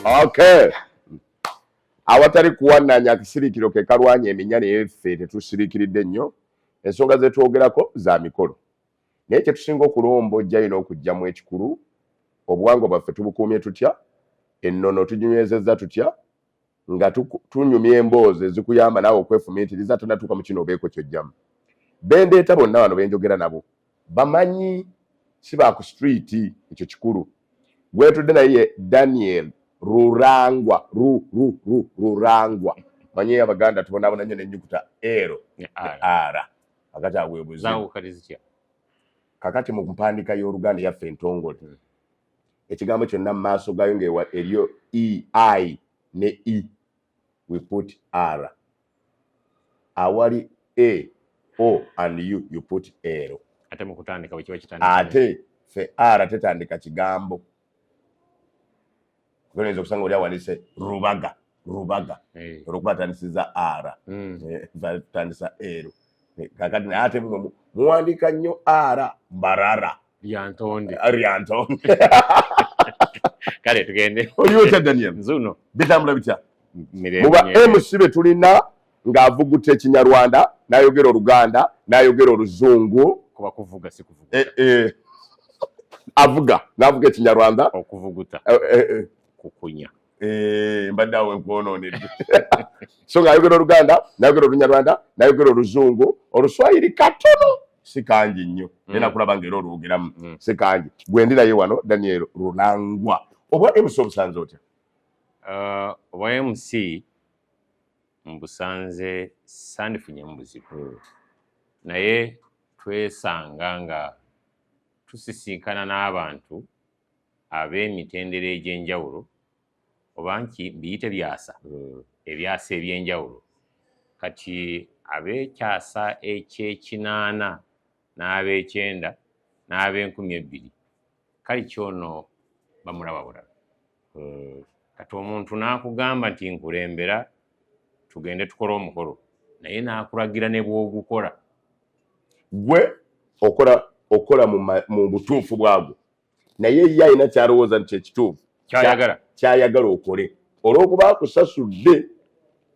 Okay, awatali kuwannanya, akasiriikiro ke kalwanya eminya, naye ffe tetusiriikiridde nnyo. Ensonga ze twogerako za mikolo, naye kye tusinga okulombojjayo n'okugyamu ekikulu, obuwangwa bwaffe tubukuumye tutya? Ennono tuginywezezza tutya? Nga tunyumya emboozi ezikuyamba naawe okwefumiitiriza, tonatuuka mu kino obeeko kyojjamu. Bendeeta bonna bano benjogera nabo bamanyi, si ba ku street, ekyo kikulu. Gwetudde naye Daniel Rurangwa, ru ru ru Rurangwa. Manyi Abaganda tubonaabona nnyo n'ennyukuta ero ne R. R akati awo bwe buzibu. Zaawukali zitya? Kakati mu mpandiika y'Oluganda yaffe entongole, ekigambo kyonna mu maaso gayo ng'ewa eriyo e, i ne e, we put r. Awali a, o and u, you put l. Ate mu kutandika bwe kiba kitandika? Ate fe r tetandika kigambo. Oyinza okusanga oli awandiise Rubaga, Rubaga, olwokuba atandisiza r. Tutandisa l. Kakati naye ate mwe muwandiika nnyo r, Mbarara. Lyantonde. Lyantonde. Kale tugende. Oli otya, Daniel? Nzuno. Bitambula bitya? Mirembe. Muba Nyerere. MC be tulina ng'avuguta Ekinyarwanda, n'ayogera Oluganda, n'ayogera Oluzungu. Kuba kuvuga, si kuvuguta. Avuga n'avuga Ekinyarwanda. Okuvuguta kukunya. Mbadde awo nkwonoonedde. So ng'ayogera Oluganda, n'ayogera Olunyarwanda, n'ayogera Oluzungu, Oluswayiri katono, si kangi nnyo, naye nakulaba ng'era olwogeramu. Si kangi. Gwe ndi naye wano, Daniel Rurangwa, obwa MC obusanze otya? Obwa MC mbusanze sandifunyemu buzibu, naye twesanga nga tusisinkana n'abantu ab'emitendera egy'enjawulo, oba nki mbiyite byasa, ebyasa ebyenjawulo. Kati ab'ekyasa ekyekinaana n'ab'ekyenda n'ab'enkumu 20, kale kyono bamulaba bulala. Kati omuntu n'akugamba nti nkulembera tugende tukole omukolo, naye n'akulagira ne bw'ogukola. Gwe okola, okola mu butuufu bwagwo, naye ye alina kyalowooza nti kyekituufu. Kyayagala. Kyayagala okole olw'okuba akusasudde.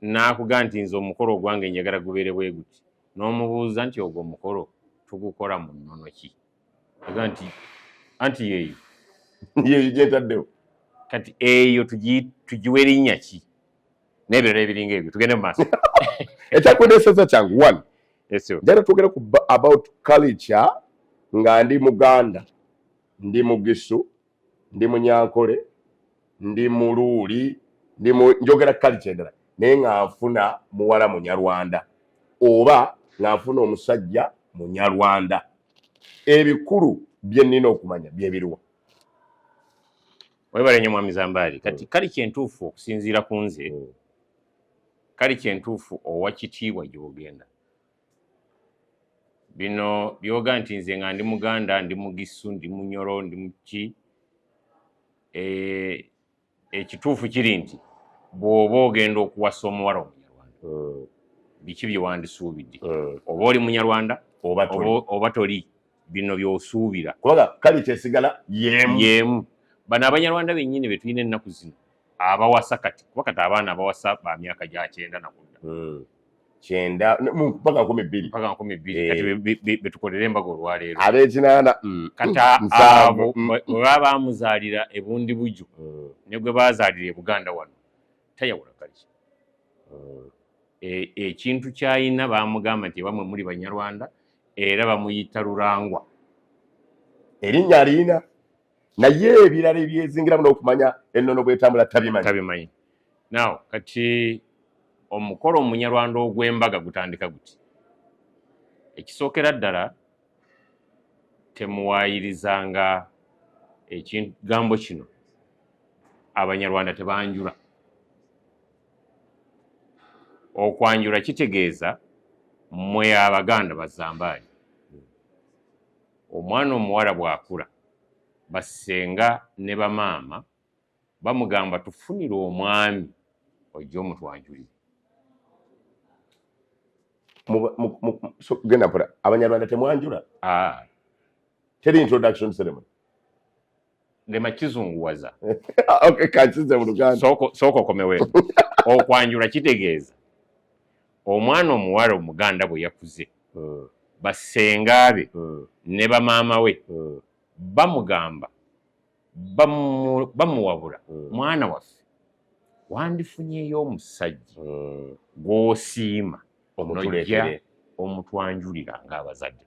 N'akugamba nti nze omukolo ogwange njagala gubeere bwe guti, n'omubuuza nti ogwo omukolo tugukola mu nnono ki? Aga nti anti yeeyo. Yeeyo gyentaddewo. Kati eyo tugiwe erinnya ki, n'ebirala ebiringa ebyo. Tugende mu maaso. Ekyakwendeseza kyangu one. Yes, sir. Njagala twogere ku about culture. Nga ndi Muganda, ndi Mugisu, ndi Munyankole, ndi Muluuli, ndi njogera culture endala, naye nga nfuna muwala Munyarwanda oba nga nfuna omusajja Munyarwanda, ebikulu bye nnina okumanya bye biruwa? Webale nnyo, Mwami Zambaali. Kati kali kyentuufu, okusinziira ku nze, kali kyentuufu owa kitiibwa gy'ogenda. Bino byoga nti nze nga ndi Muganda, ndi Mugisu, ndi Munyoro, ndi muki, ekituufu kiri nti bw'oba ogenda okuwasa omuwala Omunyarwanda, biki bye wandisuubidde? Oba oli Munyarwanda oba toli. Oba toli, bino by'osuubira. Kubanga kali kyesigala yemu. Yemu. Bano Abanyarwanda bennyini be tulina ennaku zino abawasa kati, kuba kati abaana abawasa ba myaka gya 90 nakudda. 90 paka 2000. Paka 2000. Kati betukolera embaga olwaleero. Ab'ekinaana. Kati 70. Abo bwe baba bamuzaalira ebundi bujo ne gwe bazaalira e Buganda wano, tayawula kali. Ekintu kyayina bamugamba nti bamwe muli Banyarwanda, era bamuyita Rurangwa. Erinnya aliyina, naye ebirala ebyezingiramu n'okumanya ennono bwetambula tabimanyi. Tabimanyi. Now kati omukolo Omunyarwanda ogw'embaga gutandika guti: ekisookera ddala, temuwaayirizanga ekigambo kino, Abanyarwanda tebanjula. Okwanjula kitegeeza mmwe Abaganda bazambaali, omwana omuwala bw'akula, bassenga ne bamaama bamugamba tufunire omwami ojje omutwanjulire. So, genda mpola. Abanyarwanda temwanjula? Ah. Teri introduction ceremony? Lema kizunguwaza. Okay, kankize mu Luganda. Sooka okomewo. Okwanjula kitegeeza omwana omuwala Omuganda bwe yakuze, bassenga be ne bamaama we bamugamba, bamuwabula, "Mwana waffe, wandifunyeyo omusajja gw'osiima, nojja omutwanjulira ng'abazadde."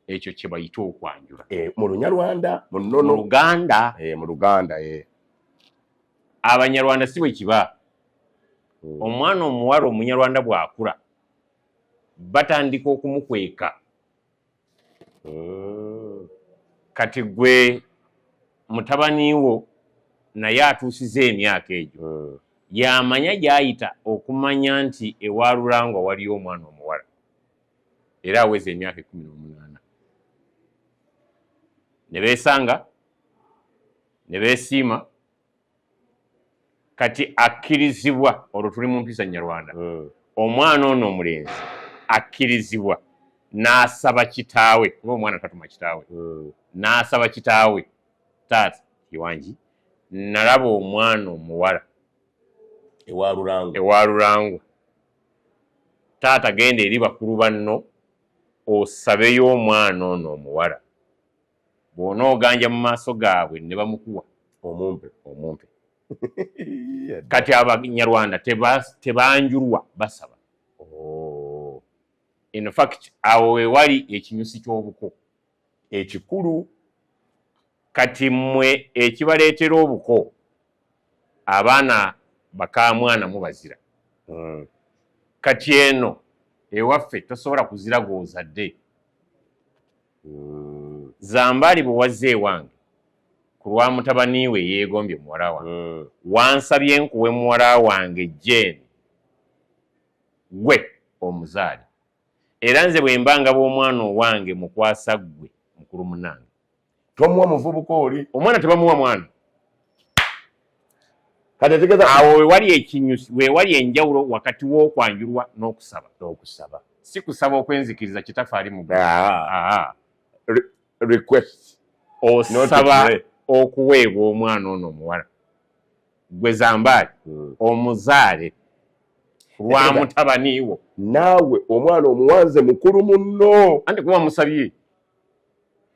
Ekyo kye bayita okwanjula. Eh, mu Lunyarwanda, mu mu nnono. Luganda. Mu Luganda. Abanyarwanda si bwe kiba. Omwana omuwala Omunyarwanda bw'akula, batandika okumukweka. Kati gwe mutabani wo naye atuusiza emyaka egyo, yamanya gy'ayita okumanya nti ewa Lulangwa waliyo omwana omuwala era aweza emyaka 18, ne beesanga ne beesiima. Kati akkirizibwa, olwo tuli mu mpisa Nyarwanda, omwana ono omulenzi akkirizibwa n'asaba kitaawe, kuba omwana tatuma kitaawe, n'asaba kitaawe, "Taata iwangi, nalaba omwana omuwala ewa Lulangwa." Ewa Lulangwa. Taata, genda eri bakulu banno osabeyo omwana ono omuwala. Bw'onooganja mu maaso gaabwe ne bamukuwa, omumpe. Omumpe. Kati Abanyarwanda tebanjulwa, basaba. Oh. In fact, awo wewali ekinyusi ky'obuko. Ekikulu. Kati mmwe ekibaleetera obuko, abaana bakamwana mubazira. Kati eno ewaffe tosobola kuzira gw'ozadde. Zambaali bwe wazze ewange ku lwa mutabani we yeegombye muwala wange, wansabye nkuwe muwala wange Jane, gwe omuzaale, era nze bwe mba nga bw'omwana owange mukwasa ggwe mukulu munange. Tomuwa muvubuka oli. Omwana tebamuwa mwana. Kati etegeeza Awo wewali ekinyusi, wewali enjawulo wakati w'okwanjulwa n'okusaba. N'okusaba. Si kusaba okwenzikiriza kitaffe ali mu ggulu. Ah, Aa. Request. Osaba Not pray. okuweebwa omwana ono omuwala, gwe Zambaali, omuzaale lwa mutabani wo. Naawe omwana omuwanze mukulu munno. Anti kuba musabye.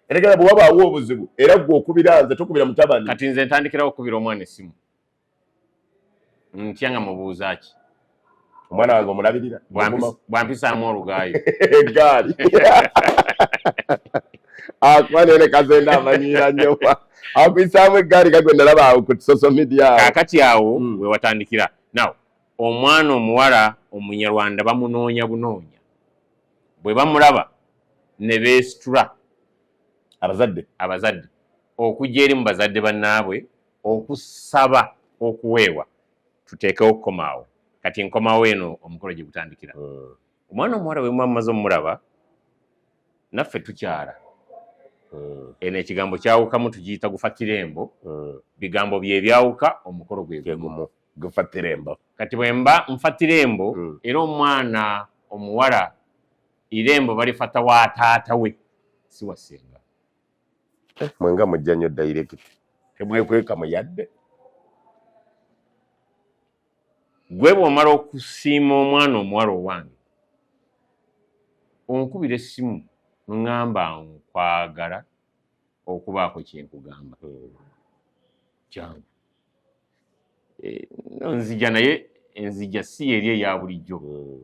Etegeza bwe wabaawo obuzibu, era gwe okubira nze, tokubira mutabani. Kati nze ntandikirawo okukubira omwana essimu ntya nga mubuuza ki? Omwana wange omulabirira. Bwampisaamu olugaayo. Eggaali akuba nene kazenda amanyiira nnyo, akuyisaamu eggaali kagwe nalaba awo ku social media awo. Kaakati awo we watandikira. Now, omwana omuwala Omunyarwanda bamunoonya bunoonya, bwe bamulaba ne beesitula. Abazadde. Abazadde okujja eri mu bazadde bannaabwe okusaba okuweebwa. Tuteekewo okukomaawo. Kati nkomawo eno omukolo gye gutandikira. Omwana omuwala bwe muba mumaze omulaba, naffe tukyala. Eno ekigambo kyawukamu, tugiyita gufatirembo. Bigambo bye byawuka, omukolo gwe gumu. Gumu gufatirembo. Kati bwe mba nfatirembo, era omwana omuwala irembo balifata wa taata we, si wa ssenga. Mwenga mujja nnyo direct, temwekweka muyadde. Gwe bw'omala okusiima omwana omuwala owange, onkubira essimu, ŋŋamba, "Nkwagala okubaako kyenkugamba, jangu." Eh, nzija, naye enzija si eri eya bulijjo.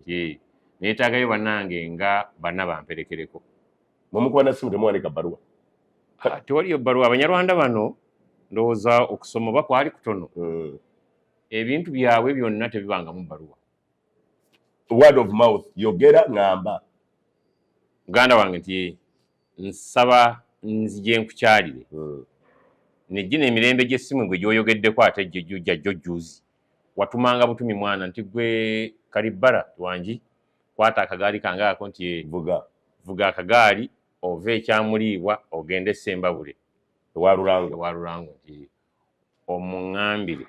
Eh, neetaagayo bannange nga bana bamperekereko. Mwemukuba na simu, temuwandika bbaluwa? Ah, tewaliyo bbaluwa. Abanyarwanda bano ndowooza okusoma oba kwali kutono, ebintu byabwe byonna tebibangamu bbaluwa. Word of mouth, yogera ŋŋamba. Muganda wange, nti nsaba nzije nkukyalire. Nejjina emirembe gy'essimu gwe gy'oyogeddeko, ate gye jjo juzi watumanga butumi mwana nti, "Gwe Kalibbala wangi, kwata akagaali kange ako," nti, "Vuga." "Vuga akagaali ove ekyamuliibwa ogende Sembabule." Ewa Lulango. Ewa Lulango, nti omuŋŋambire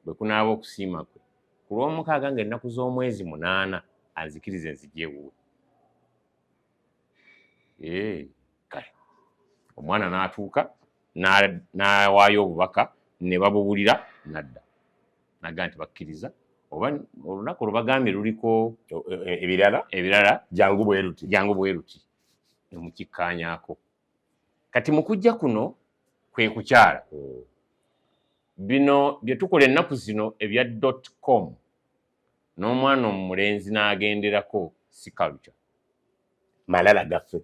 bwe kunaaba okusiima kwe, ku Lwomukaaga ng'ennaku z'omwezi 8, anzikirize nzije ewuwe. Kale omwana n'atuuka. N'awaayo obubaka ne babuwulira, nadda naga nti bakkiriza oba olunaku olubagambye luliko ebirala. Ebirala. Jangu bwe ruti. Jangu bwe ruti, nemukikkaanyaako. Kati mu kujja kuno kwe kukyala bino bye tukola ennaku zino ebya .com n'omwana omulenzi n'agenderako, si culture. Malala gaffe.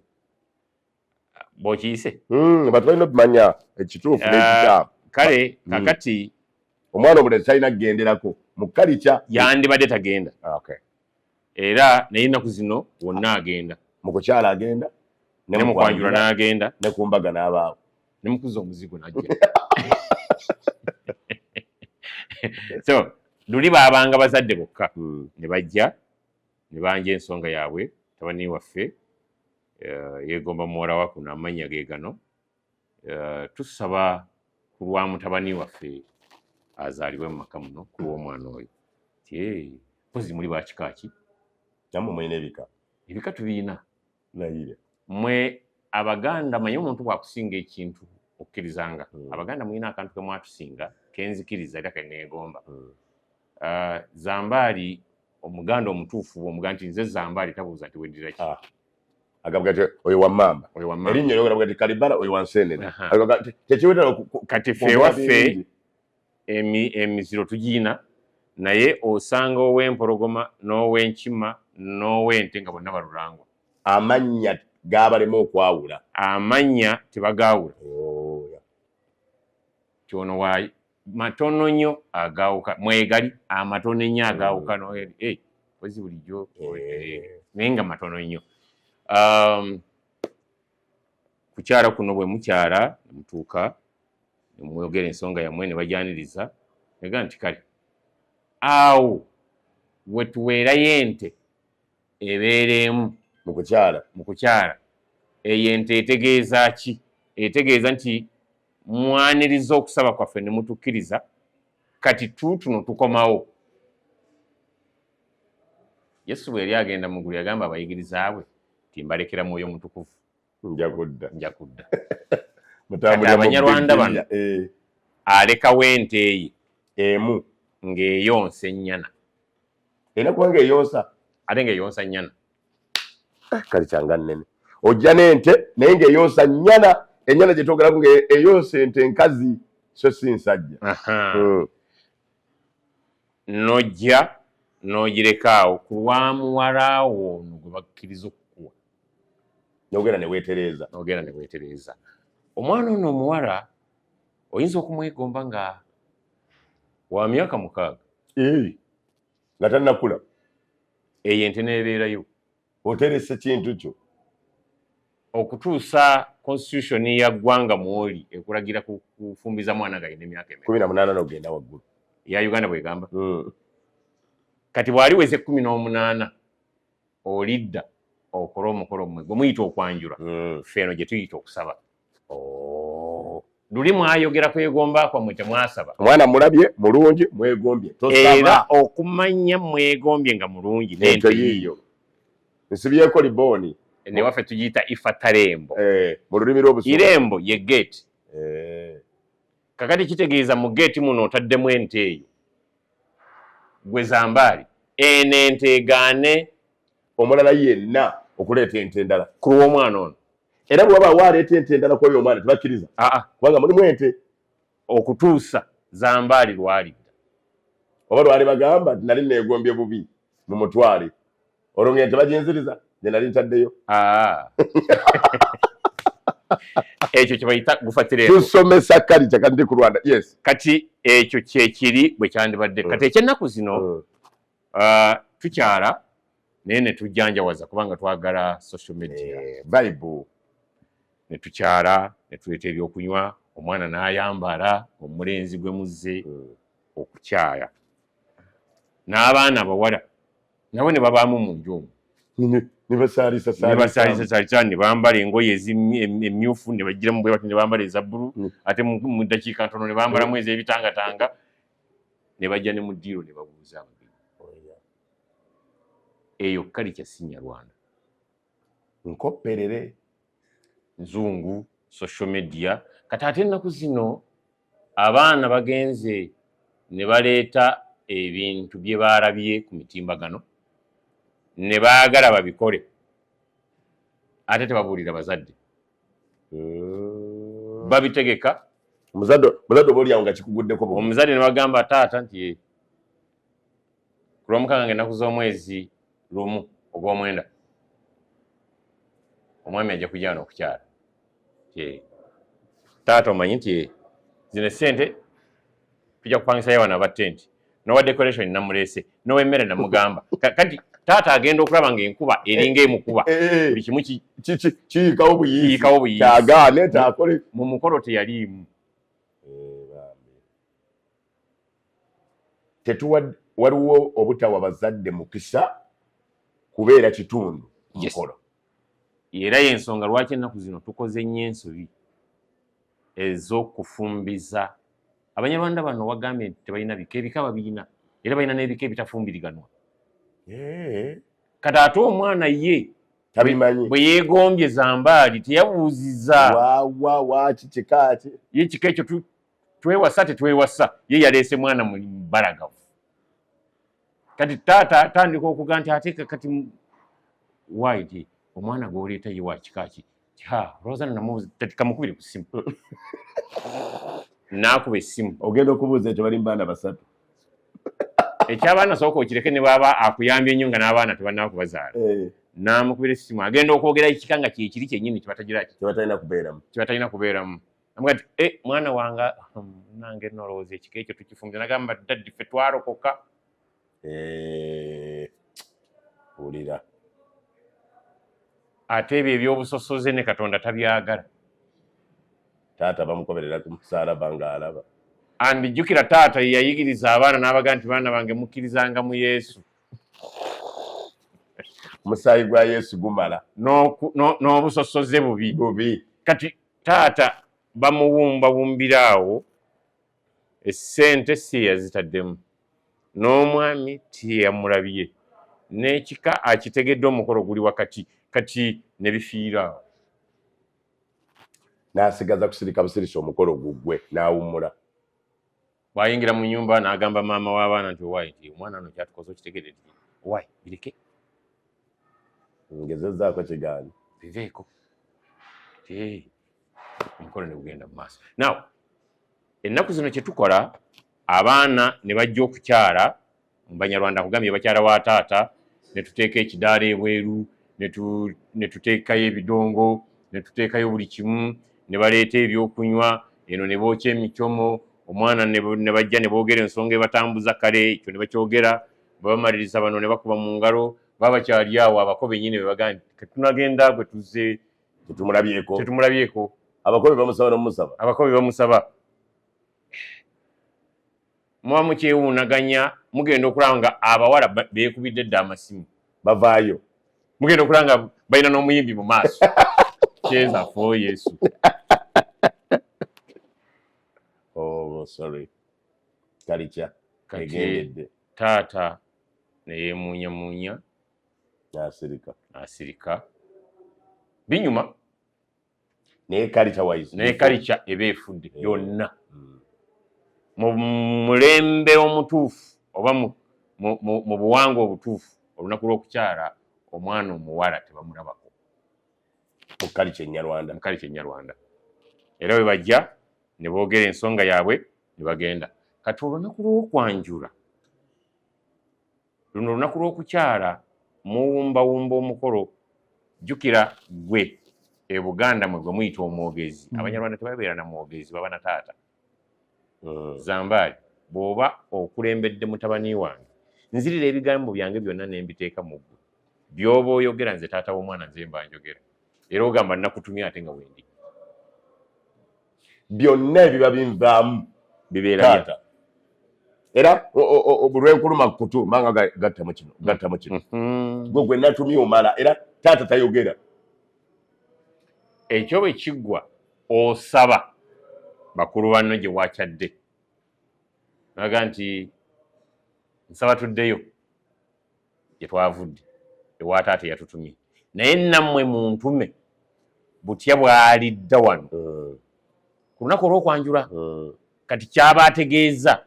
Bw'okiyise. Bantu balina okumanya ekituufu n'ekikyamu. Kale kakati omwana omulenzi talina kugenderako mu culture. Yandibadde tagenda. Era naye ennaku zino wonna agenda. Mu kukyala agenda. Ne mu kwanjula n'agenda. Ne ku mbaga n'abaawo. Ne mukuza omuzigo najja. So luli baabanga bazadde bokka ne bajja ne banja ensonga yaabwe: tabani waffe yeegomba muwala wa kuno, amannya ge gano, tusaba ku lwa mutabani waffe azaalibwe mu maka muno ku lw'omwana oyo. Ti mpozi muli bakika ki? Nammwe mulina ebika? Ebika tubiina. Nayire. Mwe Abaganda, manye omuntu bwakusinga ekintu okkirizanga. Abaganda mulina akantu ke mwatusinga kenzikiriza era keneegomba. Zambaali, Omuganda omutuufu bw'omugamba nti nze Zambaali, tabuuza nti weddira ki. Ah. Agamba nti oyo wa mmamba. Oyo wa mmamba. Erinnya lyogera nti Kalibala, oyo wa Nsenene. Aha. Tekiwetera. Kati ffe ewaffe emiziro tugiina, naye osanga ow'empologoma n'ow'enkima n'ow'ente nga bonna balulangwa. Amannya gabalema okwawula. Amannya tebagaawula. Oh, yeah. Kyono wa matono nnyo agawuka, mwegali amatono ennyo agawuka no ozi bulijjo naye nga matono nnyo. Kukyala kuno bwe mukyala ne mutuuka ne mwogera ensonga yammwe ne bajaniriza, nega nti kale awo we tuweerayo ente ebeera emu. Mu kukyala. Mu kukyala. Eyo ente etegeeza ki? Etegeeza nti mwaniriza okusaba kwaffe ne mutukkiriza, kati tuutuno tukomawo. Yesu bwe yali agenda mu ggulu yagamba abayigiriza bwe nti mbalekera Mwoyo Mutukuvu. Nja kudda. Nja kudda. Mutambulira Kati mu Abanyarwanda bano Bibiliya, alekawo ente ye emu ng'eyonsa ennyana. Era kubanga eyonsa. Ate ng'eyonsa nnyana. Kale kyanga nnene, ojja n'ente naye ng'eyonsa nnyana, ennyana gye twogerako nga eyonsa ente enkazi so si nsajja. N'ojja n'ogireka awo ku lwa muwala wo ono gwe bakkiriza okukuwa. N'ogenda ne weetereeza. N'ogenda ne weetereeza. Omwana ono omuwala oyinza okumwegomba nga wa myaka 6. Nga tannakula. Eyo ente n'ebeerayo. Oterese kintu kyo. Okutuusa constitution ya ggwanga mwoli ekulagira kufumbiza mwana ng'alina emyaka emeka? 18 n'ogenda waggulu. Ya Uganda bwegamba. Kati bw'aliweza 18 olidda okole omukolo mmwe gwe muyita okwanjula. Ffe eno gye tuyita okusaba. Oh. Luli mwayogera kwegomba kwammwe, temwasaba. Omwana mulabye mulungi, mwegombye. Era Tosaba. okumanya mwegombye nga mulungi ente n'ente yiiyo nsibyeko libooni. Newaffe tugiyita ifatarembo. Mu lulimi lw'obusungu. Irembo ye gate. Kakati kitegeeza mu gate muno otaddemu ente eyo gwe Zambaali, eno ente egaane omulala yenna okuleeta ente endala ku lw'omwana ono. Era bwe wabaawo aleeta ente endala ku oyo omwana, tebakkiriza. Aa. Kubanga mulimu ente. Okutuusa Zambaali lwalidda. Oba lwali bagamba nti nali neegombye bubi, mumutwale, olwo ng'ente baginziriza gye nali ntaddeyo. Aa. Ekyo kye bayita gufatirembo. Tusomesa culture kati ndi ku Rwanda, yes. Kati ekyo kyekiri bwe kyandibadde. Kati ekyennaku zino tukyala naye ne tujjanjawaza kubanga twagala social media. Vibe. Ne tukyala ne tuleeta ebyokunywa, omwana n'ayambala, omulenzi gwe muzze okukyaya, n'abaana abawala nabo ne babaamu mu nju omwo. Ne basaalisa. Ne basaalisa saalisa, ne bambala engoye emyufu, ne bagiramu bwe bati, ne bambala eza bbulu, ate mu ddakiika ntono ne bambalamu ez'ebitangatanga, ne bajja ne mu ddiiro ne babuuza abagenyi. Eyo culture si Nyarwanda. Nkopperere. Nzungu, social media. Kati ate ennaku zino abaana bagenze ne baleeta ebintu bye baalabye ku mitimbagano ne baagala babikole, ate tebabuulira bazadde. Babitegeka. Omuzadde oba oliawo nga kikuguddeko. Omuzadde ne bagamba taata nti ku Lwomukaaga nga ennaku z'omwezi 1 ogw'omwenda omwami ajja kujja wano okukyala. Taata omanyi nti zino essente tujja kupangisayo wano aba tenti n'owa decoration namuleese n'owemmere namugamba. Kati taata agenda okulaba ng'enkuba eringa emukuba, buli kimu kiyikawo buyiyikawo buyiisi. Kyagaane takole. Mu mukolo teyaliimu. Tetuwa, waliwo obutawa bazadde mukisa kubeera kitundu mukolo. Era yensonga lwaki ennaku zino tukoze nnyo ensobi ez'okufumbiza Abanyarwanda bano. Wagambye nti tebalina bika, ebika babirina, era balina n'ebika ebitafumbiriganwa. Kati ate omwana ye tabimanyi. Bwe yeegombye Zambaali teyabuuziza. Wawa waki kikaaki. Ye kika ekyo twewasa tetwewasa, ye yaleese mwana mubalagavu. Kati taata atandika okuga nti ate kati waiti omwana gw'oleeta ye wa kika ki? Ha, olowooza namubuuza kamukubire ku ssimu. Naakuba essimu. Ogenda okubuuza ekyo, bali mu baana basatu. Ekyabaana sooka okireke, ne bwaba akuyambye nnyo nga n'abaana tebannaba kubazaala. N'amukubira essimu, agenda okwogera ekika nga kyekiri kyennyini kibatagira kyebatalina kubeeramu. Kyebatalina kubeeramu. Amuga nti e mwana wange, nange nolowooza ekika ekyo tukifumbye. Nagamba, "Daddy, ffe twarokoka." Wulira. Ate ebyo ebyobusosoze ne Katonda tabyagala. Taata bamukoberera ku musalaba ng'alaba. Andijjukira taata ye yayigiriza abaana n'abaga nti, "Baana bange, mukkirizanga mu Yesu." Omusaayi gwa Yesu gumala. N'obusosoze bubi. Bubi. Kati taata bamuwumbawumbira awo, essente si yazitaddemu, n'omwami tiyamulabye, n'ekika akitegedde, omukolo guli wakati, kati ne bifiira awo. N'asigaza kusirika busirisi, omukolo guggwe n'awummula. Bw'ayingira mu nyumba n'agamba maama w'abaana nti, "Owaayi," nti, "omwana ono kyatukoze okitegedde?" Nti, "Owaayi, bireke." Ngezezzaako kigaanyi. Biveeko. Omukolo ne gugenda mu maaso. Now ennaku zino kye tukola, abaana ne bajja okukyala mu Banyarwanda, kugambye bakyala wa taata, ne tuteeka ekidaala ebweru, ne tuteekayo ebidongo, ne tuteekayo buli kimu, ne baleeta ebyokunywa eno, ne bookya emicomo, omwana ne bajja ne boogera ensonga ebatambuza. Kale ekyo ne bakyogera, babamaliriza bano ne bakuba mu ngalo, baba bakyali awo, abako bennyini be bagamba nti tetunagenda gwe tuzze. Tetumulabyeko. Tetumulabyeko. Abakobi bamusaba nomumusaba. Abakobi bamusaba. Muba mukyewuunaganya, mugenda okulaba nga abawala beekubidde dda amasimu. Bavaayo. Mugenda okulaba nga balina n'omuyimbi mu maaso, kyeza fo Yesu. Oh, sorry, kalikya. Kati egendedde. Taata neyemuunyamuunya. N'asirika. Asirika, binyuma. Naye culture wise. Naye kalica eba efudde yonna. Mu mulembe omutuufu oba mu buwangwa obutuufu, olunaku lw'okukyala omwana omuwala tebamulabako. Mu culture ennyarwanda. Mu culture ennyarwanda. Era bwe bajja ne boogera ensonga yaabwe ne bagenda. Kati olunaku lw'okwanjula, luno olunaku lw'okukyala, muwumbawumba omukolo. Jjukira gwe e Buganda mwe gwe muyita omwogezi. Abanyarwanda tebabeera na mwogezi, baba na taata. Zambaali, bw'oba okulembedde mutabani wange, nzirira ebigambo byange byonna ne mbiteeka mu ggwe. By'oba oyogera, nze taata w'omwana nze mba njogera, era ogamba nakutumye ate nga wendi. Byonna ebiba binvaamu bibeera taata, era lwenkuluma kutu mbanga gattamu kino, gattamu kino. Gwe gwe natumye omala, era taata tayogera. Ekyo bwe kiggwa, osaba bakulu banno gye wakyadde, naga nti, "Nsaba tuddeyo gye twavudde ewa taata eyatutumye, naye nammwe muntume butya bw'alidda wano." Ku lunaku olw'okwanjula. Kati kyaba ategeeza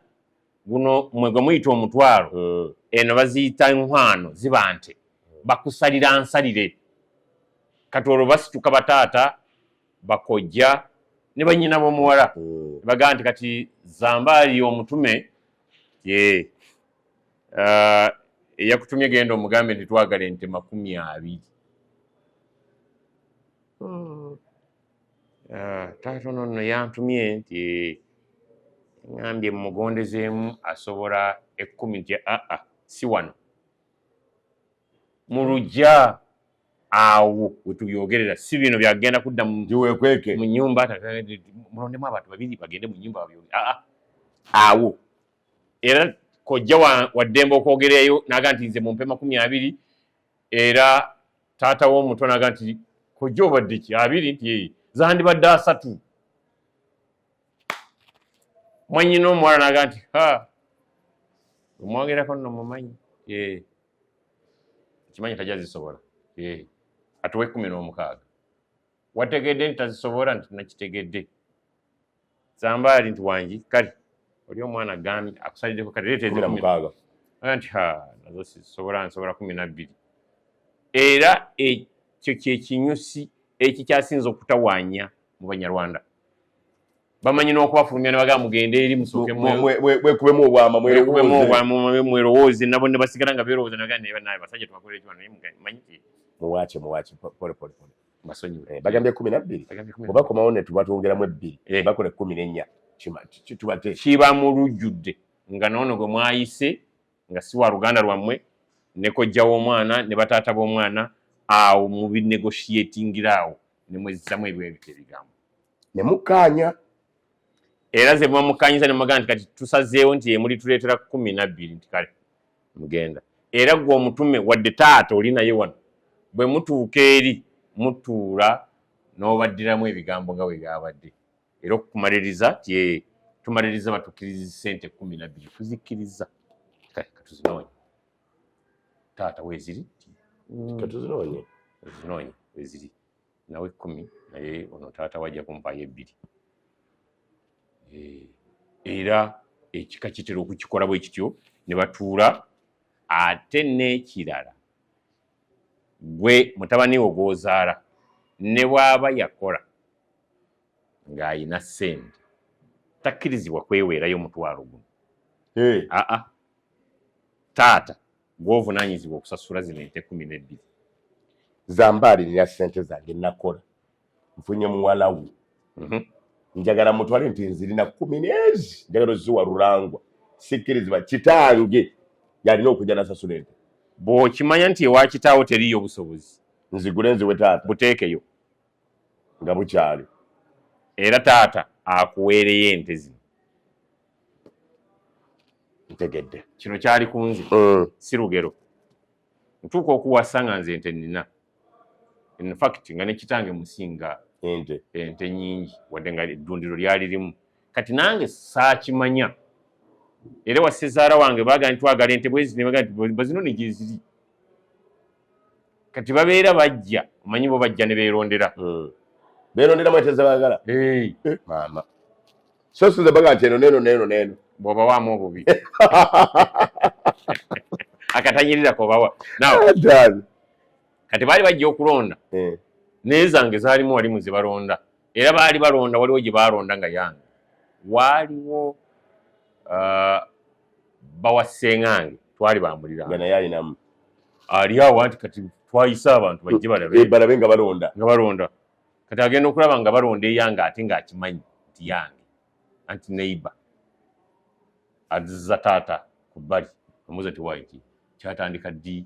guno mwe gwe muyita omutwalo, eno baziyita nkwano, ziba nte bakusalira nsalire. Kati olwo basituka bataata, bakojja ne bannyina b'omuwala, bagamba nti kati Zambaali omutume ye eyakutumye, genda omugambe nti twagala ente 20. Taata ono nno yantumye nti ŋŋambye mugondezeemu asobola 10, nti aa, si wano mu luggya awo wetubyogerera, si bino byagenda kudda mu Giweekweke. Mu nyumba mulondemu abantu babiri bagende mu nyumba babyogere. Aa, awo era kojja waddembe okwogerayo naga nti nze mumpe 20, era taata w'omuto naga nti kojja obadde ki 20, nti "Ee, zandibadde 30." Mwannyina omuwala naga nti ha, omwogerako nno mumanyi. Ee, kimanyi tajja zisobola. Ee, atuwa 16. Wategedde nti tazisobola? Nti nakitegedde. Zambaali nti wangi, kale oli omwana agambye akusaliddeko, kati leeta 16. Aga nti ha, nazo sisobola, nsobola 12. Era ekyo kyekinyusi ekikyasinza okutawaanya mu Banyarwanda. Bamanyi n'okubafulumya ne bagamba mugende eri musooke mwekubemu obwama. Mwekubemu mwerowooze. Obwama, mwerowooze. Nabo ne basigala nga beerowooza, ne bagamba naye bannaye basajja tubakolera ekibano, naye manyi nti Muwaake, muwaake, pole pole pole. Basonyiwe. Bagambye 12. Bagambye 12. Bwe bakomawo ne tuba twongeramu ebbiri, bakola 14. Tubate Kiba mu lujjudde nga noono gwe mwayise nga si wa luganda lwammwe ne kojja w'omwana ne bataata b'omwana, awo mubinegotiatingira awo ne mwezzamu ebyo ebigambo. Ne mukkaanya. Era ze muba mukkaanyiza ne mugamba nti kati tusazeewo nti emuli tuleetera 12, nti kale mugenda. Era gwe omutume wadde taata oli naye wano, bwe mutuuka eri mutuula n'obaddiramu ebigambo nga bwe byabadde, era okumaliriza ti tumaliriza batukkiriza sente 12, tuzikkiriza. Kale katuzinoonye, taata weeziri. Katuzinoonye. Zinoonye weziri, nawe 10, naye ono taata wajja kumpaayo ebbiri. Era ekika kitera okukikola bwe kityo ne batuula. Ate n'ekirala, gwe mutabani wo gw'ozaala ne bw'aba yakola ng'ayina ssente, takkirizibwa kweweerayo mutwalo guno. Aa, taata gw'ovunaanyizibwa okusasula zino ente 12. Zambaali, nina ssente zange nakola, nfunye muwala wo, njagala mutwale nti nzirina kumi n'ezi, njagala oziwa Lulangwa, sikkirizibwa. Kitange yalina okujja nasasula ente. Bw'okimanya nti ewa kitaawo teriiyo busobozi, nzigule nziwe taata. Buteekeyo. Nga bukyali. Era taata akuweereyo ente zino. Ntegedde. Kino kyali ku nze, si lugero. Ntuuka okuwasa nga nze ente nina, in fact nga ne kitange musinga ente. Ente nyingi, wadde nga eddundiro lyali limu. Kati nange saakimanya, era wa sezaala wange baagala nti twagala ente bwezi, ne bagamba nti bazino ne gyeziri. Kati babeera bajja, omanyi bo bajja ne beerondera. Beeronderamu ente ze baagala. Hey. Maama, so size baga nti eno neno neno neno. Bw'obawaamu obubi akatanyirira kobawa now. Done. Kati baali bajja okulonda, naye zange zaalimu wali mu ze balonda, era baali balonda, waliwo gye balonda nga yange waaliwo, bawasengange twali nga bamuliraano. Naye alinamu. Ali awo anti kati twayise abantu bajje balabe. Balabe nga balonda. Nga balonda. Kati agenda okulaba nga balonda eyange, ate ng'akimanyi nti yange, anti neighbor azza taata ku bbali, amubuuza nti waayi ki kyatandika ddi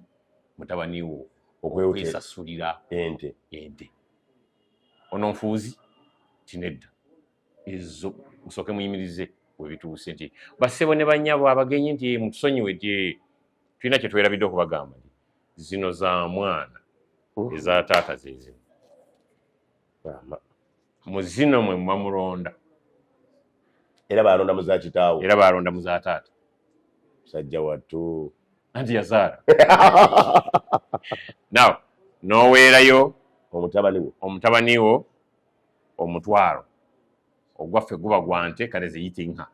mutabani wo okwesasulira ente? Ente ono nfuuzi tinedda ezo, musooke muyimirize webituuse nti bassebo ne bannyabo abagenyi nti mutusonyiwe nti tulina kye twerabidde okubagamba nti zino za mwana, eza taata zezino. Mu zino mwe muba mulonda. Era balonda mu za kitaawo. Era balonda mu za taata. Musajja wattu. Anti yazaala. Now n'oweerayo omutabani wo. Omutabani wo omutwalo. Ogwaffe guba gwa nte, kale ziyite inka.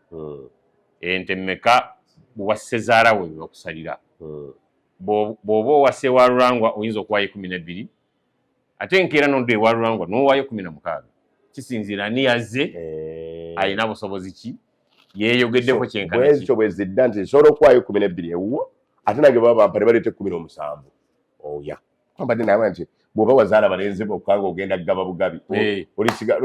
Ente mmeka wa ssezaala we bakusalira? Bw'oba owasa ewa Lulangwa oyinza okuwaayo 12, ate enkeera nodda ewa Lulangwa n'owaayo 16. Kisinziira ani yazze, alina busobozi ki, yeeyogeddeko kyenkana ki. Bwezityo bwe zidda nti nsobola okuwaayo 12 ewuwo, ate nange baba bampa ne baleeta 17. Oya kwambadde nawe nti bw'oba wazaala balenzi bokka ng'ogenda kugaba bugabi, olisiga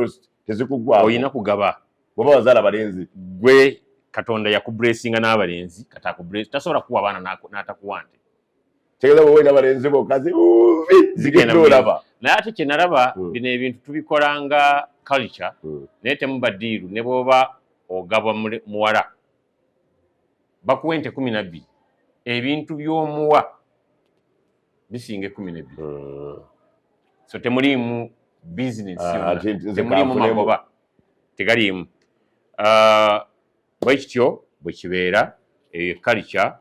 tezikuggwaako. Olina kugaba. Bw'oba wazaala balenzi. Gwe Katonda yakublessinga n'abalenzi, kati akubless tasobola kuwa abaana n'atakuwa nte. Tegeeza bw'oba olina balenzi bokka ziuvi zigenda olaba. Naye ate kye nalaba, bino ebintu tubikola nga culture, naye temuba deal. Ne bw'oba ogabwa muwala, bakuwa ente 12, ebintu by'omuwa bisinga 12. So temuliimu bizinesi yonna, ate nze temuliimu kanfunemu. Magoba tegaliimu. Ah, bwe kityo bwe kibeera. Eyo culture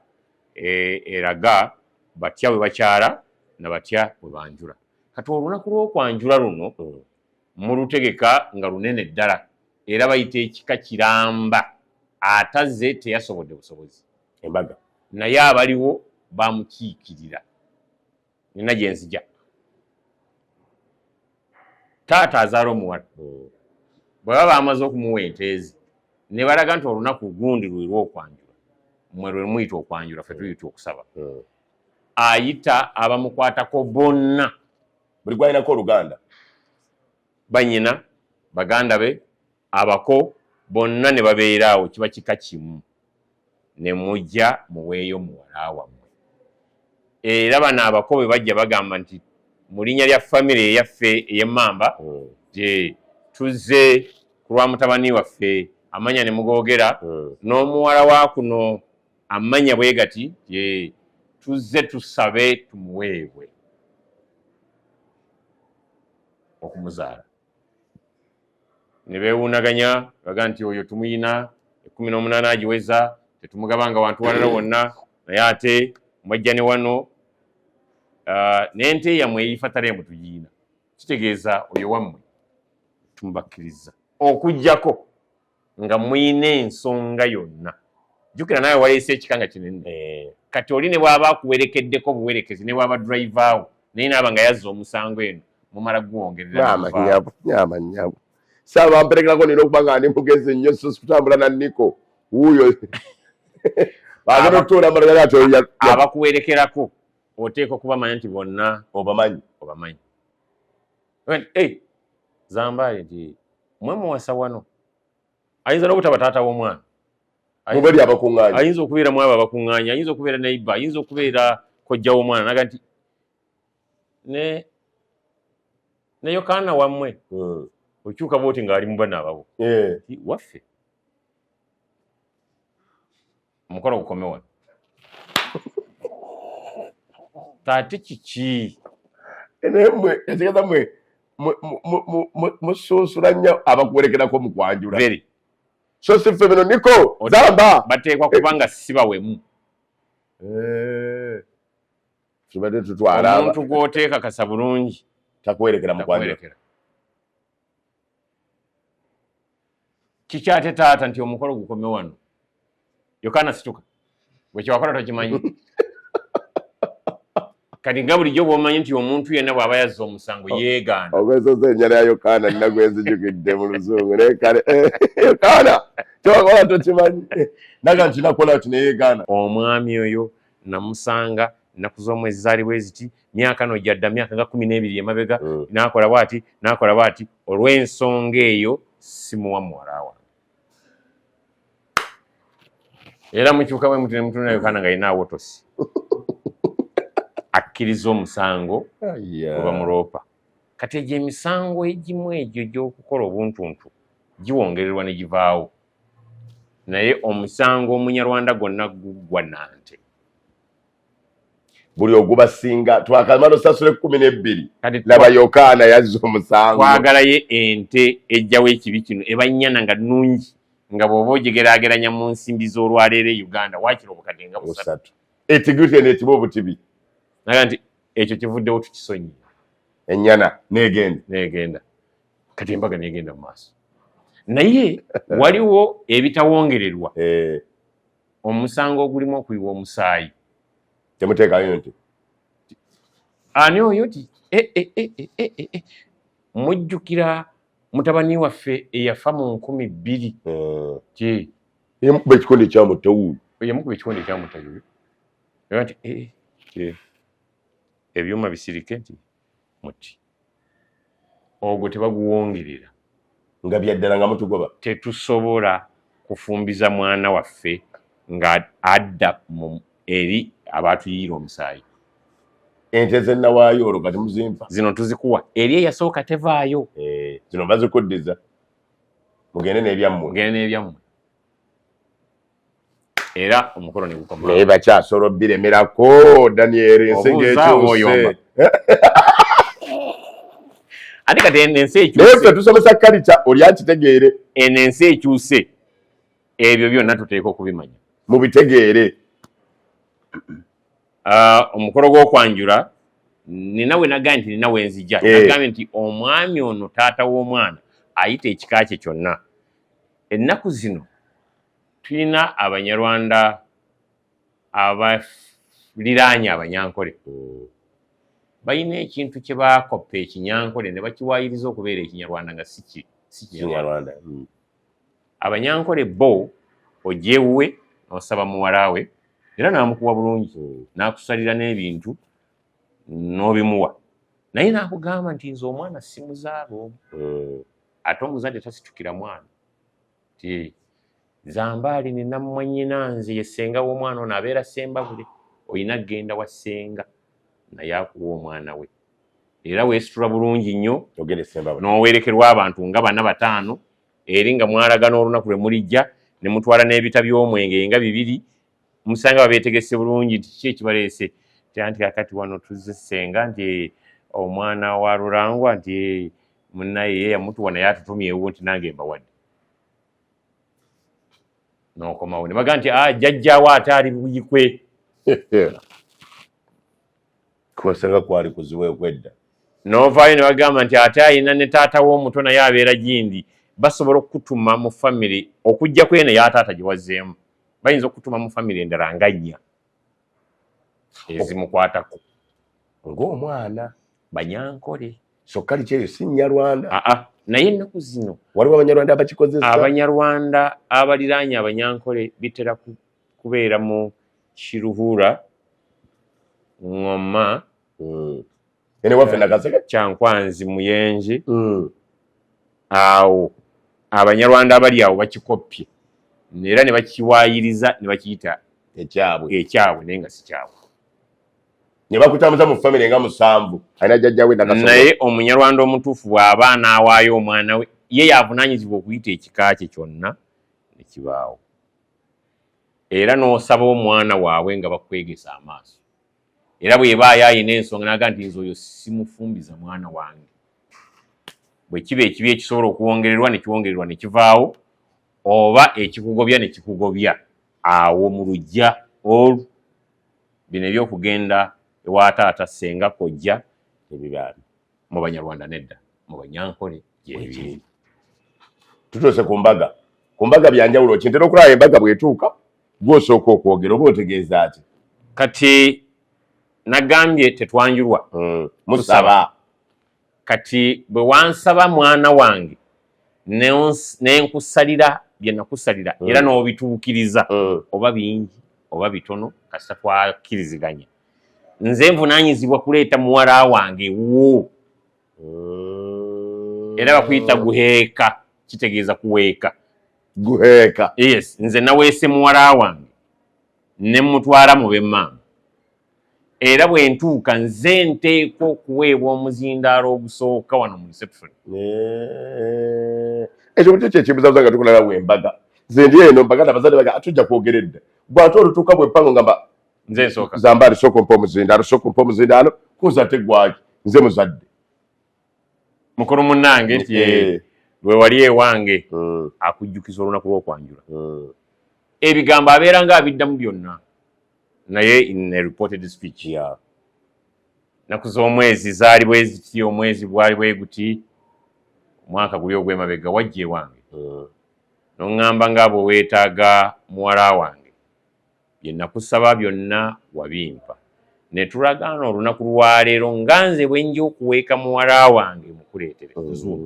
eraga batya bwe bakyala na batya bwe banjula. Kati olunaku lw'okwanjula luno mulutegeka nga lunene ddala, era bayita ekika kiramba. Atazze teyasobodde busobozi. Embaga. Naye abaliwo bamukiikirira. Nina gye nzija. Taata azaala omuwala, bwe baba bamaze okumuwa ente ze ne balaga nti olunaku gundi lwe lw'okwanjula, mmwe lwe muyita okwanjula, ffe tuyita okusaba, ayita abamukwatako bonna. Buli gwalinako oluganda. Banyina, baganda be, abako bonna ne babeera awo. Kiba kika kimu ne mujja muweeyo muwala wammwe. Era bano abako bwe bajja bagamba nti mu linnya lya famire eyaffe ey'emmamba, gye tuzze ku lwa mutabani waffe, amanya ne mugoogera, n'omuwala wa kuno amanya bwe gati, ye tuzze tusabe tumuweebwe okumuzaala. Ne beewuunaganya, baga nti oyo tumuyina 18 agiweza, tetumugabanga wantu walala wonna, naye ate mwajja ne wano, n'ente yammwe eyifataleemu tugiina, kitegeeza oyo wammwe tumubakkiriza, okuggyako nga muyina ensonga yonna. Jjukira naawe waleese ekika nga kinene. Kati oli ne bw'aba akuwerekeddeko buwerekezi, ne bw'aba driver wo, naye naaba nga yazza omusango eno, mumala guwongerera. Maama nyabo, nyama nyabo, saaba mperekerako, nina okuba nga ndi mugezi nnyo, so sikutambula na niko wuuyo agenda okutuula malagala ati oyo Abakuwerekerako oteeka okubamanya nti bonna obamanyi. Obamanyi. Hey, zambaale nti mwe muwasa wano, ayinza n'obutaba taata w'omwana. Mubali abakuŋŋaanya. Ayinza okubeera mu abo abakuŋŋaanya, ayinza okubeera neighbor, ayinza okubeera kojja w'omwana, naga nti ne Yokaana wammwe. Okyuka bwoti ng'ali mu bana ababo. Waffe omukolo gukome wano. Taate kiki? Naye mmwe ekitegeeza mmwe musunsula nnyo abakuwerekerako mu kwanjula. Very. So si ffe bino niko zamba. Bateekwa kuba nga si bawemu. Tubadde tutwala omuntu gw'oteekakasa bulungi takuwerekera mu kwanjula. Takuwerekera. Kikyate taata nti omukolo gukome wano, Yokaana situka, bwe kyewakola tokimanyi. Kati nga bulijjo bw'omanyi nti omuntu yenna bw'aba yazza omusango yeegaana. Ogwesosa enjala ya Yokaana nina gwenzijukidde mu luzungu, naye kale Yokaana kyewakola tokimanyi, naga nti nakola ti neyeegaana. Omwami oyo namusanga ennaku z'omwezi zaali bwe ziti, myaka no gyadda myaka nga 12 emabega, n'akola bw'ati n'akola bw'ati, olw'ensonga eyo simuwa muwala wange. Era mukyuka bwe muti ne mutunula Yokaana nga yina awotosi akkiriza omusango gwe bamuloopa. Kati egyo emisango egimu egyo gy'okukola obuntuntu giwongererwa ne givaawo, naye omusango omunyarwanda gwonna guggwa nante. Buli ogubasinga twakamala osasula 12. Kati laba Yokaana yazza omusango. Twagalayo ente ejjawo ekibi kino, eba nnyana nga nnungi, nga bw'oba ogigeraageranya mu nsimbi z'olwaleero e Uganda waakiri obukadde nga 300. Busatu etigute netiba obutibi. Naga nti ekyo kivuddewo, tukisonyiye. Ennyana negenda. Negenda. Kati embaga negenda mu maaso. Naye waliwo ebitawongererwa. Omusango ogulimu okuyiwa omusaayi. Temuteekayo nti ani oyo ti e. Mujjukira mutabani waffe eyafa mu 2000 ti Eyamukuba ekikonde ekyamutta wuuyo. Eyamukuba ekikonde ekyamutta yoyo. Era nti ebyuma bisirike nti muti ogwo tebaguwongerera. Nga byaddala nga mutugoba. Tetusobola kufumbiza mwana waffe nga adda eri abaatuyiira omusaayi. Ente ze nawaayo olwo kati muzimpa. Zino tuzikuwa, eri eyasooka tevaayo. Zino bazikuddiza, mugende n'ebyammwe. Mugende n'ebyammwe, era omukolo ne gukoma. Naye bakyasobola obiremerako, Daniel, ensi Obuuza oba oyomba? ng'ekyuse. Ate kati eno ensi Naye ekyuse. Ffe tusomesa kalica oli akitegeere. Eno ensi ekyuse, ebyo byonna tuteeka okubimanya. Mubitegeere. Ah, omukolo gw'okwanjula nina we nagambye nti nina wenzija. Nagambye nti omwami ono, taata w'omwana, ayita ekika kye kyonna. Ennaku zino tulina Abanyarwanda abaliraanye Abanyankole, balina ekintu kye baakoppa Ekinyankole ne bakiwaayiriza okubeera Ekinyarwanda nga si Kinyarwanda. Kinyarwanda. Abanyankole bo ojja ewuwe n'osaba muwala we era n'amukuwa bulungi, n'akusalira n'ebintu n'obimuwa, naye n'akugamba nti nze omwana simuzaala omu. Ate omuzadde tasitukira mwana ti Zambaali nina mwannyina nze ye ssenga w'omwana ono abeera Sembabule, olina kugenda wa ssenga naye akuwa omwana we. Era weesitula bulungi nnyo ogenda Esembabule n'owerekerwa abantu nga bana bataano eri nga mwalagana olunaku lwe mulijja ne mutwala n'ebita by'omwenge nga bibiri. Musanga babeetegese bulungi nti kiki ekibaleese? Ti anti kakati wano tuzze ssenga nti omwana wa Rurangwa nti munnaye ye yamutuwa naye atutumyewo nti nange mbawadde. N'okomawo ne baga nti ah, jjajjaawo ate ali Buyikwe. Kubasenga kwali kuziwa ekwedda. N'ovaayo ne bagamba nti ate ayina ne taata w'omuto naye abeera gindi. Basobola okukutuma mu famire okuggyako eno eya taata gye wazzeemu, bayinza okukutuma mu famire endala nga nnya ezimukwatako. Ng'omwana. Banyankole. So kali kyeyo si Nyarwanda. Aa, naye ennaku zino waliwo Abanyarwanda abakikozesa. Abanyarwanda abaliraanye Abanyankole bitera kubeera mu Kiruhura, Ngoma, Ene waffe Nakaseke, Kyankwanzi, Muyenje. Awo Abanyarwanda abali awo bakikoppye era ne bakiwaayiriza ne bakiyita ekyabwe. Ekyabwe, naye nga si kyabwe. Ne bakutambuza mu famire nga musanvu alina jjajjawe Nakasongo. Naye Omunyarwanda omutuufu bw'aba anaawaayo omwana we, ye yavunaanyizibwa okuyita ekika kye kyonna ne kibaawo, era n'osaba omwana waabwe nga bakwegesa amaaso. Era bw'ebaayo ayina ensonga naga nti nze oyo simufumbiza mwana wange, bwe kiba ekibi ekisobola okuwongererwa ne kiwongererwa ne kivaawo, oba ekikugobya ne kikugobya awo mu luggya olwo. Bino ebyokugenda ewa taata, ssenga, kojja ebibaali mu Banyarwanda nedda, mu Banyankole gyebiri. Tutuuse ku mbaga. Ku mbaga byanjawulo ki? Ntera okulaba embaga bw'etuuka gw'osooka okwogera, oba otegeeza ki? Kati nagambye tetwanjulwa. Musaba. Kati bwe wansaba mwana wange ne nkusalira bye nakusalira era n'obituukiriza, oba bingi oba bitono, kasita twakkiriziganya, nze nvunaanyizibwa kuleeta muwala wange ewuwo. Era bakuyita guheeka, kitegeeza kuweeka. Guheeka. Yes, nze naweese muwala wange ne mutwala mu b'emmaama, era bwe ntuuka nze nteekwa okuweebwa omuzindaalo ogusooka wano mu reception. Ekyo butyo kyekibuzabuza nga tukulala bwembaga nze ndi eno mbaga nabazadde baga tujja kwogera edda gwe ate olutuuka bwempango ngamba nze nsooka. Zambaali sooka ompa omuzindaalo, sooka ompa omuzindaalo kunze, ate gwaki nze muzadde. Mukulu munnange nti lwe wali ewange akujjukiza olunaku lw'okwanjula. Ebigambo abeera nga abiddamu byonna, naye in a reported speech. Nnaku z'omwezi zaali bwe ziti, omwezi gwali bwe guti, omwaka guli ogw'emabega wajja ewange. N'oŋŋamba nga bwe weetaaga muwala wange, bye nakusaba byonna wabimpa, ne tulagaana olunaku lwaleero nga nze bwe nja okuweeka muwala wange mukuleetere nzuuno.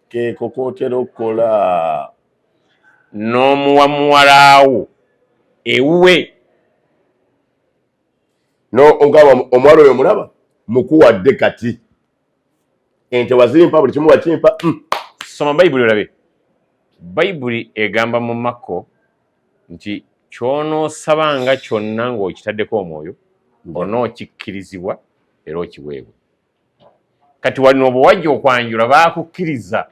Keeko k'otera okukola. N'omuwa muwala wo ewuwe. No ngamba omuwala oyo mulaba mukuwadde, kati ente wazimpa, buli kimu wakimpa. Soma Bayibuli olabe. Bayibuli egamba mu Makko nti ky'onoosabanga kyonna ng'okitaddeko omwoyo, onookikkirizibwa era okiweebwe. Kati wano bwe wajja okwanjula, baakukkiriza.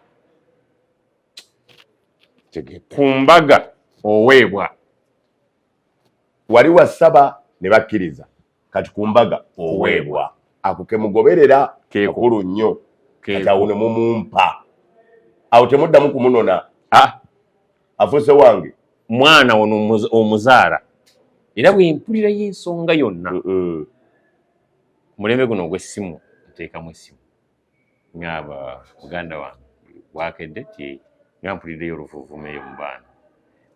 Tegedde. Ku mbaga oweebwa. Wali wasaba ne bakkiriza, kati ku mbaga oweebwa. Ako kemugoberera. Keeko. Kakulu nnyo. Kati Keeko. awo ne mumumpa, awo temuddamu kumunona. Ah. Afuuse wange. Mwana ono omuzaala, era bwe mpulirayo ensonga yonna ku mulembe guno ogw'essimu, nteekamu essimu, ngamba, "Muganda wange, bwakedde ti nga mpuliddeyo oluvuuvuuma eyo mu baana."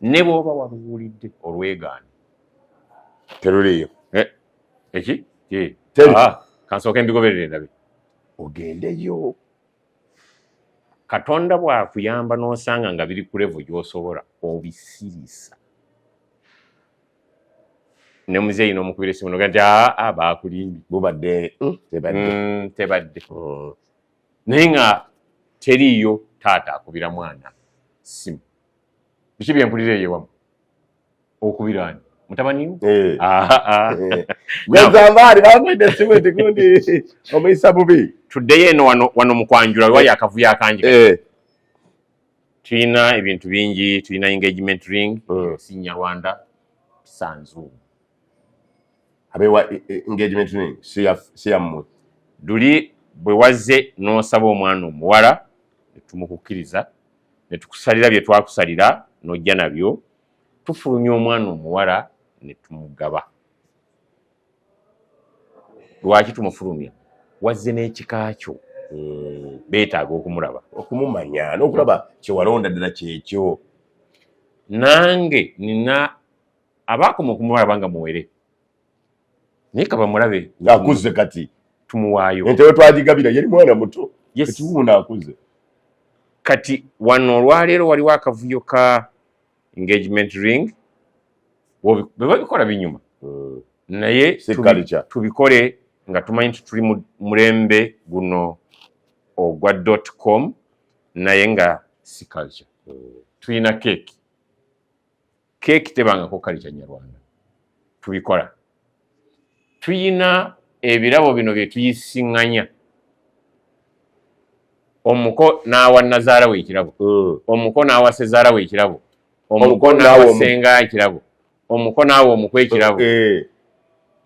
Ne bw'oba waluwulidde olwegaana. Teruliiyo. Eh, eki Ti. Teri. Ah, kansooke mbigoberere ndabe. Ogendeyo. Katonda bw'akuyamba n'osanga nga biri ku level gy'osobola, obisirisa. Ne muzeeyi n'omukubira essimu noga nti, "Aa, baakulimbye." Bubadde tebadde. Tebadde. Naye nga teriiyo taata akubira mwana simu, "Biki byempulira eyo ewamu?" Okubira ani? Mutabani wo? Eh. Ah, ah. Gwezambaali bakwidde essimu nti gundi omuyisa bubi. Tuddeyo eno wano mu kwanjula wali akavuyo akangi. Tulina ebintu bingi. Tulina engagement ring. Si Nyarwanda, sanzu. Abewa engagement ring si yammwe. Luli bwe wazze n'osaba omwana omuwala ne tumukukkiriza, ne tukusalira bye twakusalira, n'ojja nabyo, tufulumya omwana omuwala ne tumugaba. Lwaki tumufulumya? Wazze n'ekika kyo, beetaaga okumulaba. Okumumanya n'okulaba kyewalonda ddala kyekyo. Nange nina abaakoma okumulaba nga muwere, naye kabamulabe. Ng'akuze kati. Tumuwaayo. Ente we twagigabira yali mwana muto. Yes. Ekiwuuna akuze. Kati wano olwaleero waliwo akavuyo ka engagement ring. Bwe babikola binyuma, naye Si culture. tubikole nga tumanyi nti tuli mu mulembe guno ogwa .com, naye nga si culture. Tulina keeki. Keeki tebangako culture Nyarwanda. Tubikola. Tuyina ebirabo bino bye tuyisiŋŋanya, omuko n'awa nazaala we ekirabo, omuko n'awa sezaala we ekirabo, omuko Omuko n'awa n'awa senga ekirabo, omuko n'awa omuko ekirabo.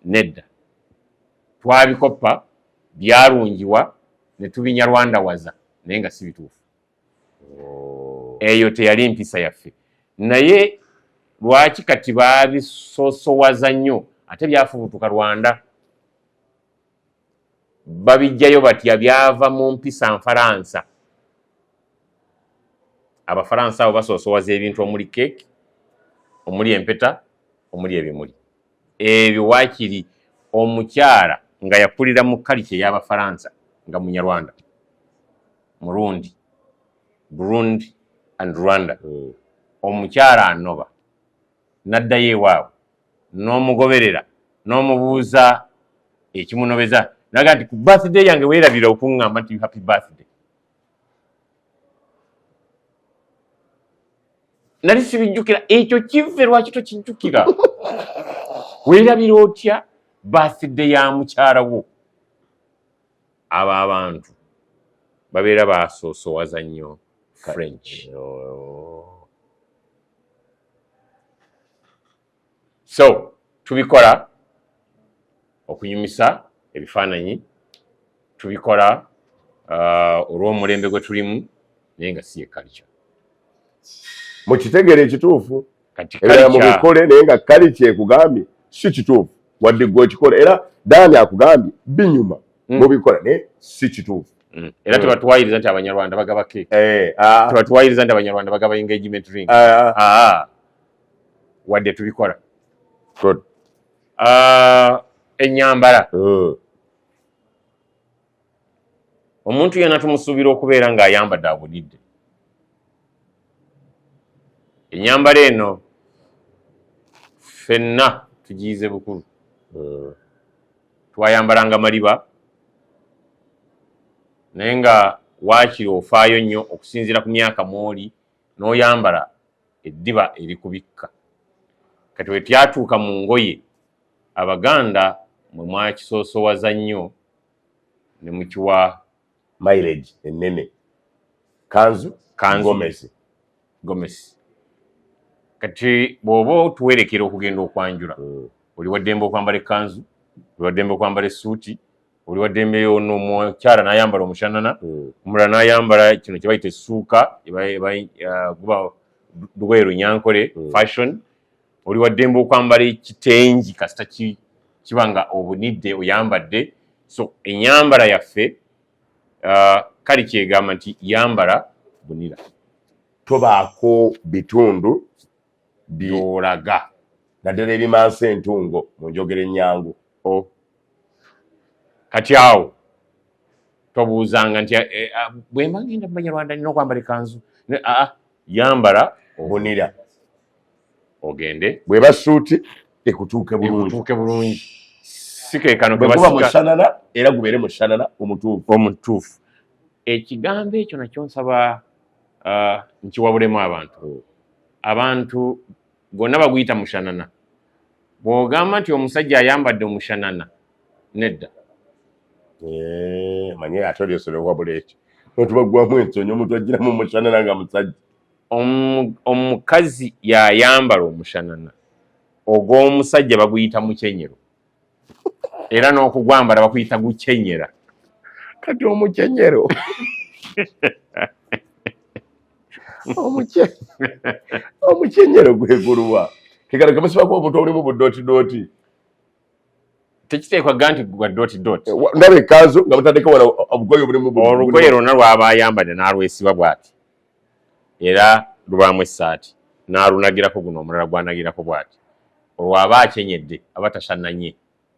Nedda, twabikoppa, byalungiwa ne tubinyarwandawaza, naye nga si bituufu. Eyo teyali mpisa yaffe. Naye lwaki kati babisosowaza nnyo? Ate byafubutuka Rwanda, babijjayo batya? Byava mu mpisa Nfalansa. Abafalansa abo basosowaza ebintu omuli keeki, omuli empeta, omuli ebimuli. Ebyo waakiri omukyala nga yakulira mu culture ey'Abafalansa, nga Munyarwanda, Murundi, Burundi and Rwanda, omukyala anoba n'addayo ewaabwe, n'omugoberera n'omubuuza ekimunobeza, naga nti, "Ku birthday yange weerabira okuŋŋamba nti happy birthday. Nali sibijjukira." Ekyo kive, lwaki tokijjukira? Weerabira otya birthday ya mukyala wo? Abo abantu babeera basoosowaza nnyo French. So tubikola okunyumisa ebifaananyi, tubikola olw'omulembe gwe tulimu, naye nga si ye culture. Mukitegeera ekituufu. Kati Ebirala culture mubikole, naye nga culture ekugambye si kituufu, wadde gwe okikola. Era Daani akugambye binyuma, mubikola naye si kituufu. Era tebatuwayiriza nti Abanyarwanda bagaba cake. Tebatuwayiriza nti Abanyarwanda bagaba engagement ring. Wadde tubikola. Good. Ennyambala. Omuntu yenna tumusuubira okubeera ng'ayambadde abulidde. Ennyambala eno ffenna tugiyize bukulu. Twayambalanga maliba, naye nga waakiri ofaayo nnyo okusinziira ku myaka mw'oli n'oyambala eddiba erikubikka. Kati bwe tyatuuka mu ngoye, Abaganda mwe mwakisoosowaza nnyo ne mukiwa mileage ennene, kanzu, Kanzu. Gomesi. Gomesi. Kati bw'oba otuwerekera okugenda okwanjula, oli waddembe okwambala ekkanzu, oli waddembe okwambala essuuti, oli waddembe ono omukyala n'ayambala omushanana, omulala n'ayambala kino kye bayita essuuka, guba lugoye lunyankole fashion. Oli waddembe okwambala ekitengi kasita kiba nga obunidde oyambadde. So ennyambala yaffe kali kyegamba nti yambala bunira. Tobaako bitundu byolaga, naddala ebimansa entungo mu njogera ennyangu. Oh. Kati awo tobuuzanga nti bwe mba ngenda mu Banyarwanda nina okwambala ekanzu. Aa, yambala bunira ogende. Bweba suuti ekutuuke bulungi. Ekutuuke bulungi, si keekano Bwe guba mushanana era gubeere mushanana omutuufu. Omutuufu. Ekigambo ekyo nakyo nsaba nkiwabulemu abantu. Abantu gonna baguyita mushanana. Bw'ogamba nti omusajja ayambadde omushanana, nedda. Manye ate olyosole wabula ekyo otubaggwamu ensonyi, omuntu agiramu mushanana nga musajja. Omukazi yayambala omushanana, ogw'omusajja baguyita mukenyero, era n'okugwambala bakuyita gukenyera. Kati omukenyero, omukenyero gweguluwa kekano kemusibako omuntu obulimu budotidooti? Tekiteekwa ga nti gwa dot dot. Ndaba ekkanzu nga mutaddeko wano obugoye obulimu Olugoye lwonna lwaba ayambadde n'alwesiba bw'ati, era lubaamu essaati n'alunagirako, guno omulala gwanagirako bw'ati. Olwo aba akenyedde, aba tashananye.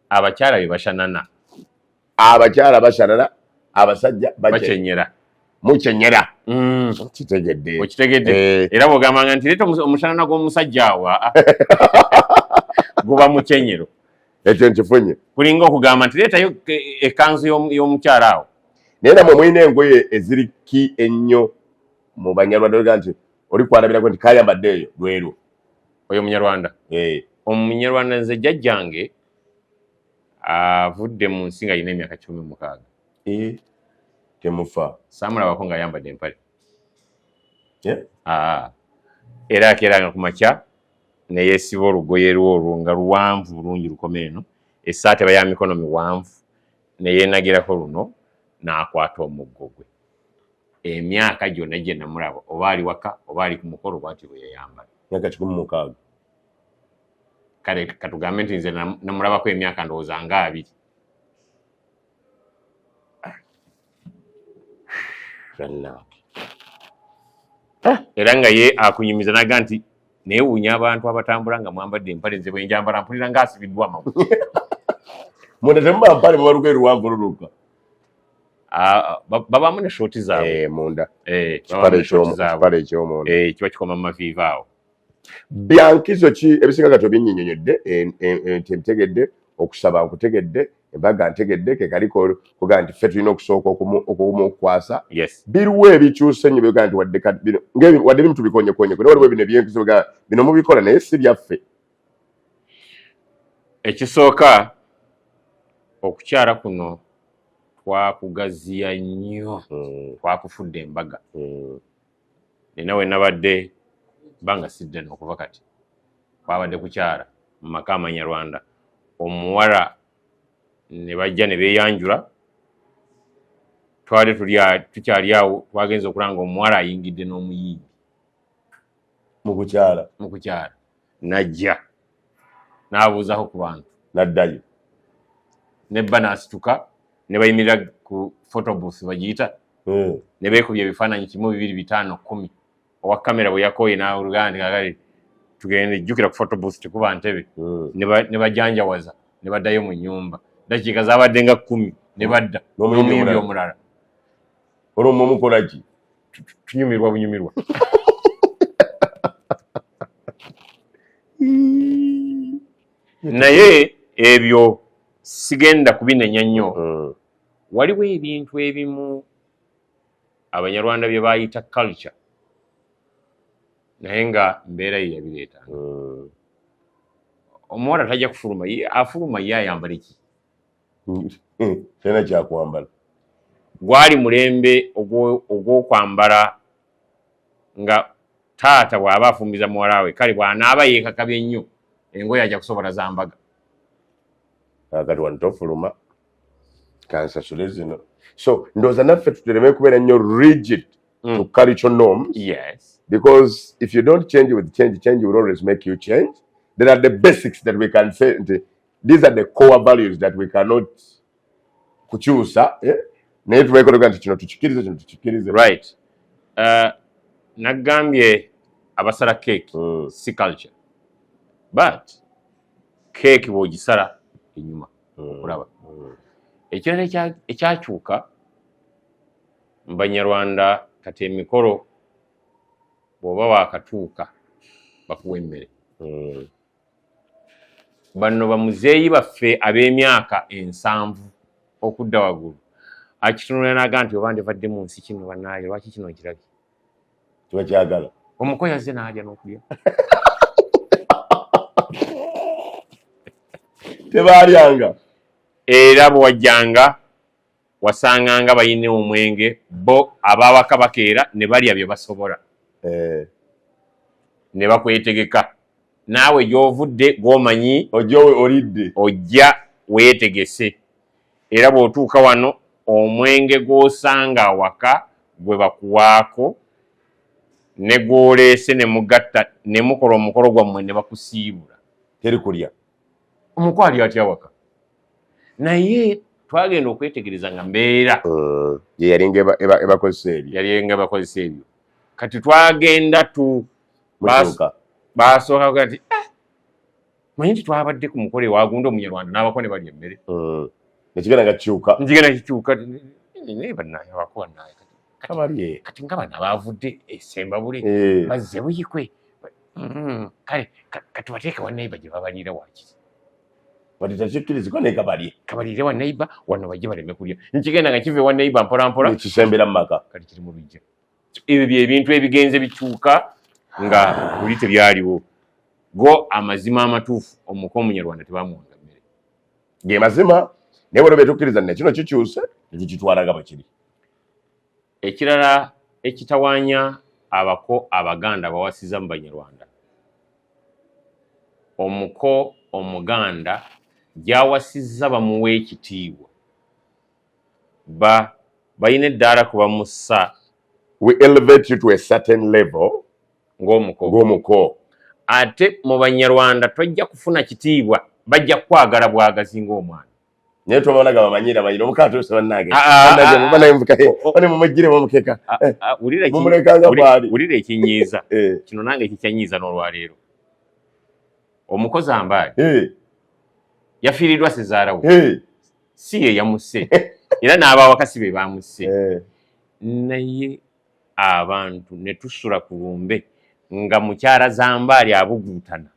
Abakyala be bashanana. Abakyala bashanana, abasajja bakenyera. Mukenyera. Kitegedde. Okitegedde? Eh. Era bw'ogambanga nti leeta omushanana gw'omusajja awo, aa, guba mukenyero. Ekyo nkifunye. Kulinga okugamba nti leetayo ekkanzu y'omukyala awo. Naye namwe mulina engoye eziri ki ennyo mu Banyarwanda oga nti oli kwalabirako nti kayambadde eyo lweru? Oyo Munyarwanda. Eh. Omunyarwanda nze jjajjange avudde mu nsi nga alina emyaka 16. Eh, temufa. Saamulabako ng'ayambadde empale. Eh? Aa, era akeeranga ku makya neyeesiba olugoye lwe olwo nga luwanvu bulungi lukoma eno, essaati eba ya mikono miwanvu, neyeenagirako luno n'akwata omuggo gwe. Emyaka gyonna gye namulaba, oba ali waka oba ali ku mukolo, bw'atyo bwe yayambala. Myaka 16. Kale katugambe nti nze namulabako emyaka ndowooza nga 20. Bannange. Era nga ye akunyumiza naga nti neewuunya abantu abatambula nga mwambadde empale, nze bwe njambala mpulira ng'asibiddwa amagulu. Munda temuba mpale, muba lugoye luwanvu luluka. Ah, babaamu ne shooti zaabwe. Eh, munda. Eh, babaamu Kipale ne shooti zaabwe. Kipale eky'omunda. Eh, kiba kikoma mu maviivi awo. Byankizo ki ebisinga kati obinnyinyonnyodde nti ntegedde okusaba, nkutegedde embaga, ntegedde ke kaliko kugaa nti ffe tulina okusooka okumukwasa. Biriwo ebikyuse ennyo bigaa nti wadde kati bino wadde ebimu tubikonyekonye, naye waliwo bino ebyenkizo bigaa bino mubikola naye si byaffe. Ekisooka, okukyala kuno twakugaziya nnyo, twakufudde embaga. Nina we nabadde banga siddene okuva kati kwabadde kukyala mu maka Amanyarwanda, omuwala ne bajja ne beeyanjula, twali tukyali awo, twagenze okulanga omuwala ayingidde n'omuyimbi. Mu kukyala. Mu kukyala, najja n'abuuzako ku bantu. N'addayo. Nebba n'asituka. Ne bayimirira ku photo booth bagiyita, ne beekubya ebifaananyi kimu, bibiri, bitaano, 10. Owa kamera bwe yakooye n'oluganda nti kakati tugende, jjukira ku photo booth tekuba ntebe. Ne bajanjawaza ne baddayo mu nnyumba, dakiika zaabadde nga 10 ne badda n'omuyimbi n'omuyimbi omulala. Omulala. Olwo mmwe mukola ki? Tunyumirwa bunyumirwa. Naye ebyo sigenda kubinenya nnyo. Waliwo ebintu ebimu Abanyarwanda bye bayita culture, naye nga mbeera ye yabireetanga. Omuwala tajja kufuluma, afuluma ye ayambale ki? Talina kyakwambala. Gwali mulembe ogw'okwambala nga taata bw'aba afumbiza muwala we, kale bw'anaaba yeekakabye nnyo, engoye ajja kusobola zambaga. Kati wano tofuluma, kansasule zino. So ndowooza naffe tutereme kubeera nnyo rigid to cultural norms, because if you don't change with change, change will always make you change. There are the basics that we can say nti these are the core values that we cannot kukyusa, eh? Naye tubeekolega nti kino tukikirize, kino tukikirize. Right, nagambye abasala keeki si culture, but keeki bw'ogisala enyuma okulaba. Ekirala ekyakyuka mu Banyarwanda, kati emikolo bw'oba waakatuuka bakuwa emmere. Bano bamuzeeyi baffe ab'emyaka 70 okudda waggulu akitunulira n'aga nti oba ndivadde mu nsi kino, bannaaye, lwaki kino nkirabye? Tebakyagala. Omuko yazze n'alya n'okulya. Tebaalyanga. Era bwe wajjanga wasanganga balina omwenge, bo abawaka bakeera ne balya bye basobola. Ne bakwetegeka naawe gy'ovudde gw'omanyi. Ojja olidde. Ojja weetegese, era bw'otuuka wano omwenge gw'osanga awaka gwe bakuwaako ne gw'oleese ne mugatta ne mukola omukolo gwammwe ne bakusiibula. Teri kulya. Omuko ali atya awaka? Naye twagenda okwetegereza nga mbeera Ye yalinga ebakozesa ebyo. Yali nga bakozesa ebyo. Kati twagenda tu mutuuka. Basooka kuga nti, "Eh, manyi nti twabadde ku mukolo ewagunda Omunyarwanda n'abako ne balya emmere." Nekigenda nga kikyuka. Nkigenda kikyuka, naye bannaye abako, bannaye kabalye. Kati nga bano abavudde esembabule bazze Buyikwe. Kale katubateeke wa neighbor gye babaliira wakiri. Bati tekikkirizibwa, naye kabalye. Kabaliire wa neighbor wano, bajje baleme kulya. Nkigenda nga kiva ewa neighbor mpola mpola nekisembera mu maka. Kati kiri mu lujja. Ebyo byebintu ebigenze bikyuka nga buli tebyaliwo. Go amazima amatuufu, omuko Omunyarwanda tebamuwanga mmere. Ge mazima, naye waliwo betukkiriza ne kino kikyuse nekikitwala nga bwe kiri. Ekirala ekitawaanya abako Abaganda bawasiza mu Banyarwanda, omuko Omuganda gy'awasizza bamuwa ekitiibwa, ba balina eddaala kwe bamussa. We elevate you to a certain level. Ng'omuko. Ng'omuko. Ate mu Banyarwanda tojja kufuna kitiibwa, bajja kukwagala bwagazi ng'omwana. Naye twabalaga bamanyira manyira omukaatuuse bannange. Ah, ah, Bannange, ah, bannange mukae, Oh, oh. bane mumugiremu omukeka. Ah, ah, wulira Mumulekanga bw'ali. Wulira ekinyiiza. Kino nange kikyanyiiza n'olwaleero. Omukozi ambaali yafiiriddwa sezaala we, si ye yamusse, era n'abawaka si be bamusse, naye abantu ne tusula ku lumbe nga mukyala Zambaali abuguutana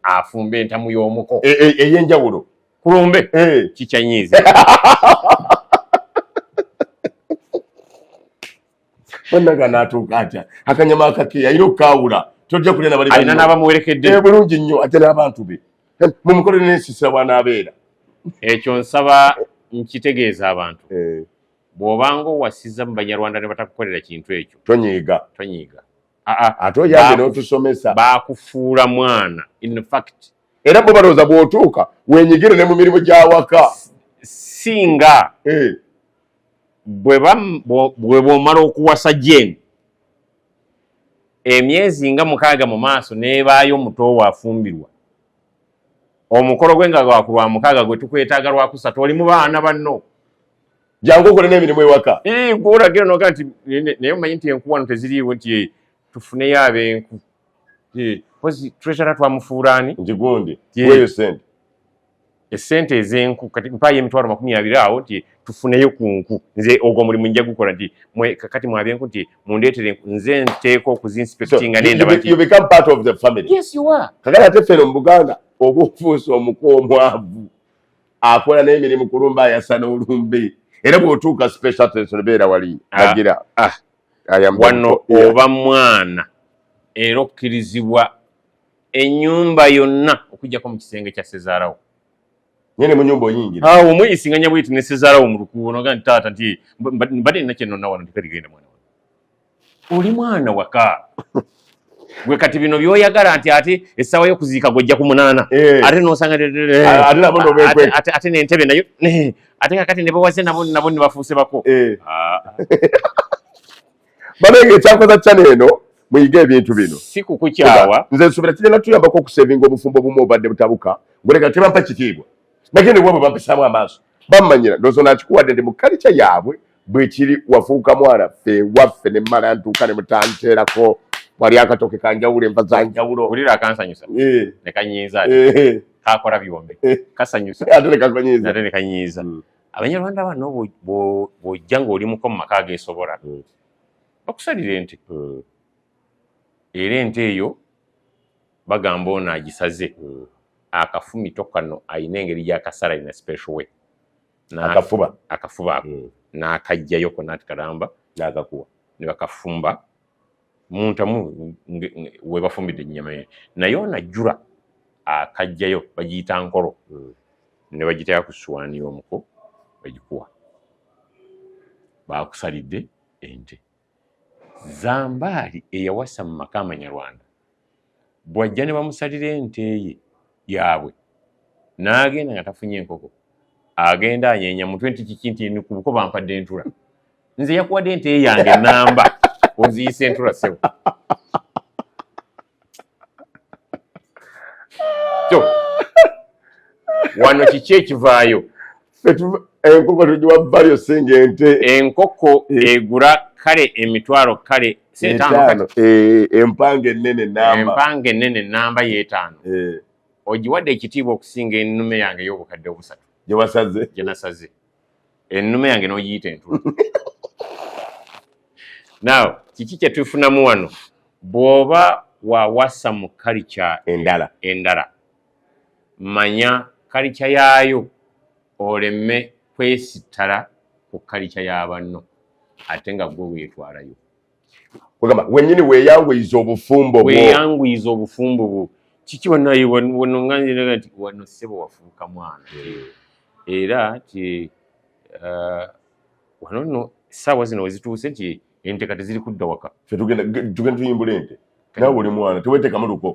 afumba entamu y'omuko ey'enjawulo. Ku lumbe. Kikyanyiiza. Bannange, anaatuuka atya akanyama akake? Alina okukaawula, tojja kulya nabali. Alina n'abamuwerekedde. Bulungi nnyo, ate n'abantu be mumukolere n'ensisira bw'anaabeera. Ekyo nsaba nkitegeeza abantu, bw'obanga owasiza mu Banyarwanda ne batakukolera kintu ekyo, tonyiiga. Tonyiiga. Ate oyambe n'otusomesa. Bakufuula mwana in fact. Era bo balowooza bw'otuuka weenyigire ne mu mirimu gy'awaka. Singa bwe bw'omala okuwasa Jane, emyezi nga 6 mu maaso n'ebaayo muto we afumbirwa, omukolo gwe nga gwaku lwa mukaaga, gwe tukwetaaga lwakusatu, oli mu baana banno. Jangu okole n'emirimu ewaka. Gwolagira noga nti naye omanyi nti enku wano teziriiwo, nti tufuneyo ab'enku. Pozi treasurer twamufuula ani? Nti gundi weyo sente. Esente ez'enku kati mpaayo 20,000 awo nti tufuneyo ku nku, nze ogwo omulimu nja gukola, nti kakati mwabyenku nti mundeetere enku, nze nteeka okuzinspectinga nendaba nti you become part of the family. Yes, you are. Kakati ate ffe mu Buganda oba ofuuse omuko omwavu akola n'emirimu kulumba ayasa n'olumbe, era bw'otuuka special attention beera wali bagira. Wano oba mwana era okkirizibwa ennyumba yonna okuggyako mu kisenge kya sezaalawo. Nyene mu nyumba oyingira. Awo omuyisinganya bweti ne sezaalawo mu lukuubo noga nti taata nti mbadde nina kyenonna wano, nti kati genda mwana wange. Oli mwana waka. Gwe kati bino by'oyagala nti ate essaawa y'okuziika gw'ojja ku 8. Ate n'osanga Ate nabo n'obeekweka. Ate n'entebe nayo, ate kakati ne bawaze nabo ne bafuuse bako. Banange ekyakoza channel eno muyige ebintu bino. Si kukukyawa. Nze nsuubira kigenda tuyambako okusevinga obufumbo obumu obadde butabuka. Ngoleka tebampa kitiibwa. Nagenda ewaabwe bampisaamu amaaso. Bammanyira ndowooza nakikuwadde nti mu kalica yaabwe bwe kiri wafuuka mwana ffe waffe ne mmala ntuuka ne mutanteerako wali akatoke kanjawulo enva za njawulo. Wulira akansanyusa. Ne kanyiiza ati. Kakola byombi. Kasanyusa. Ate ne kakunyiiza. Ate ne kanyiiza. Abanyarwanda bano bw'ojja ng'oli muko mu maka ageesobola, bakusalira ente. Era ente eyo bagamba ono agisaze. Akafumito kano alina engeri gy'akasala in a special way. Akafuba. Akafuba ako. N'akaggyayo konna ati kalamba. N'akakuwa. Ne bakafumba mu ntamu we bafumbidde ennyama ye. Naye ono ajjula akaggyayo bagiyita nkolo. Ne bagiteeka ku ssuwaani y'omuko bagikuwa. Baakusalidde ente. Zambaali eyawasa mu maka amanyarwanda bw'ajja ne bamusalira ente ye yaabwe n'agenda nga tafunye enkoko, agenda anyeenya mutwe nti kiki nti ku buko bampadde entula. Nze yakuwadde ente yange namba onziyisa entula ssebo. So, wano kiki ekivaayo? Enkoko tugiwa value singa ente. Enkoko egula kale emitwalo kale etaano. Empanga ennene namba. Empanga ennene namba y'etaano. Ogiwadde ekitiibwa okusinga ennume yange ey'obukadde 3. Gye wasaze. Gye nasaze. Ennume yange n'ogiyita entula. Now, kiki kye tufunamu wano? Bw'oba wawasa mu kalica endala, endala, manya kalica yaayo oleme kwesittala ku kalica ya banno ate nga gwe weetwalayo. Kugamba wennyini weeyanguyiza obufumbo bwo. Weeyanguyiza obufumbo bwo. Kiki wano wano nga nti wano ssebo wafuuka mwana. Era nti wano nno essaawa zino we zituuse nti ente kati ziri kudda waka. Ffe tugenda tuyimbula ente. Naawe oli mwana teweteekamu luko.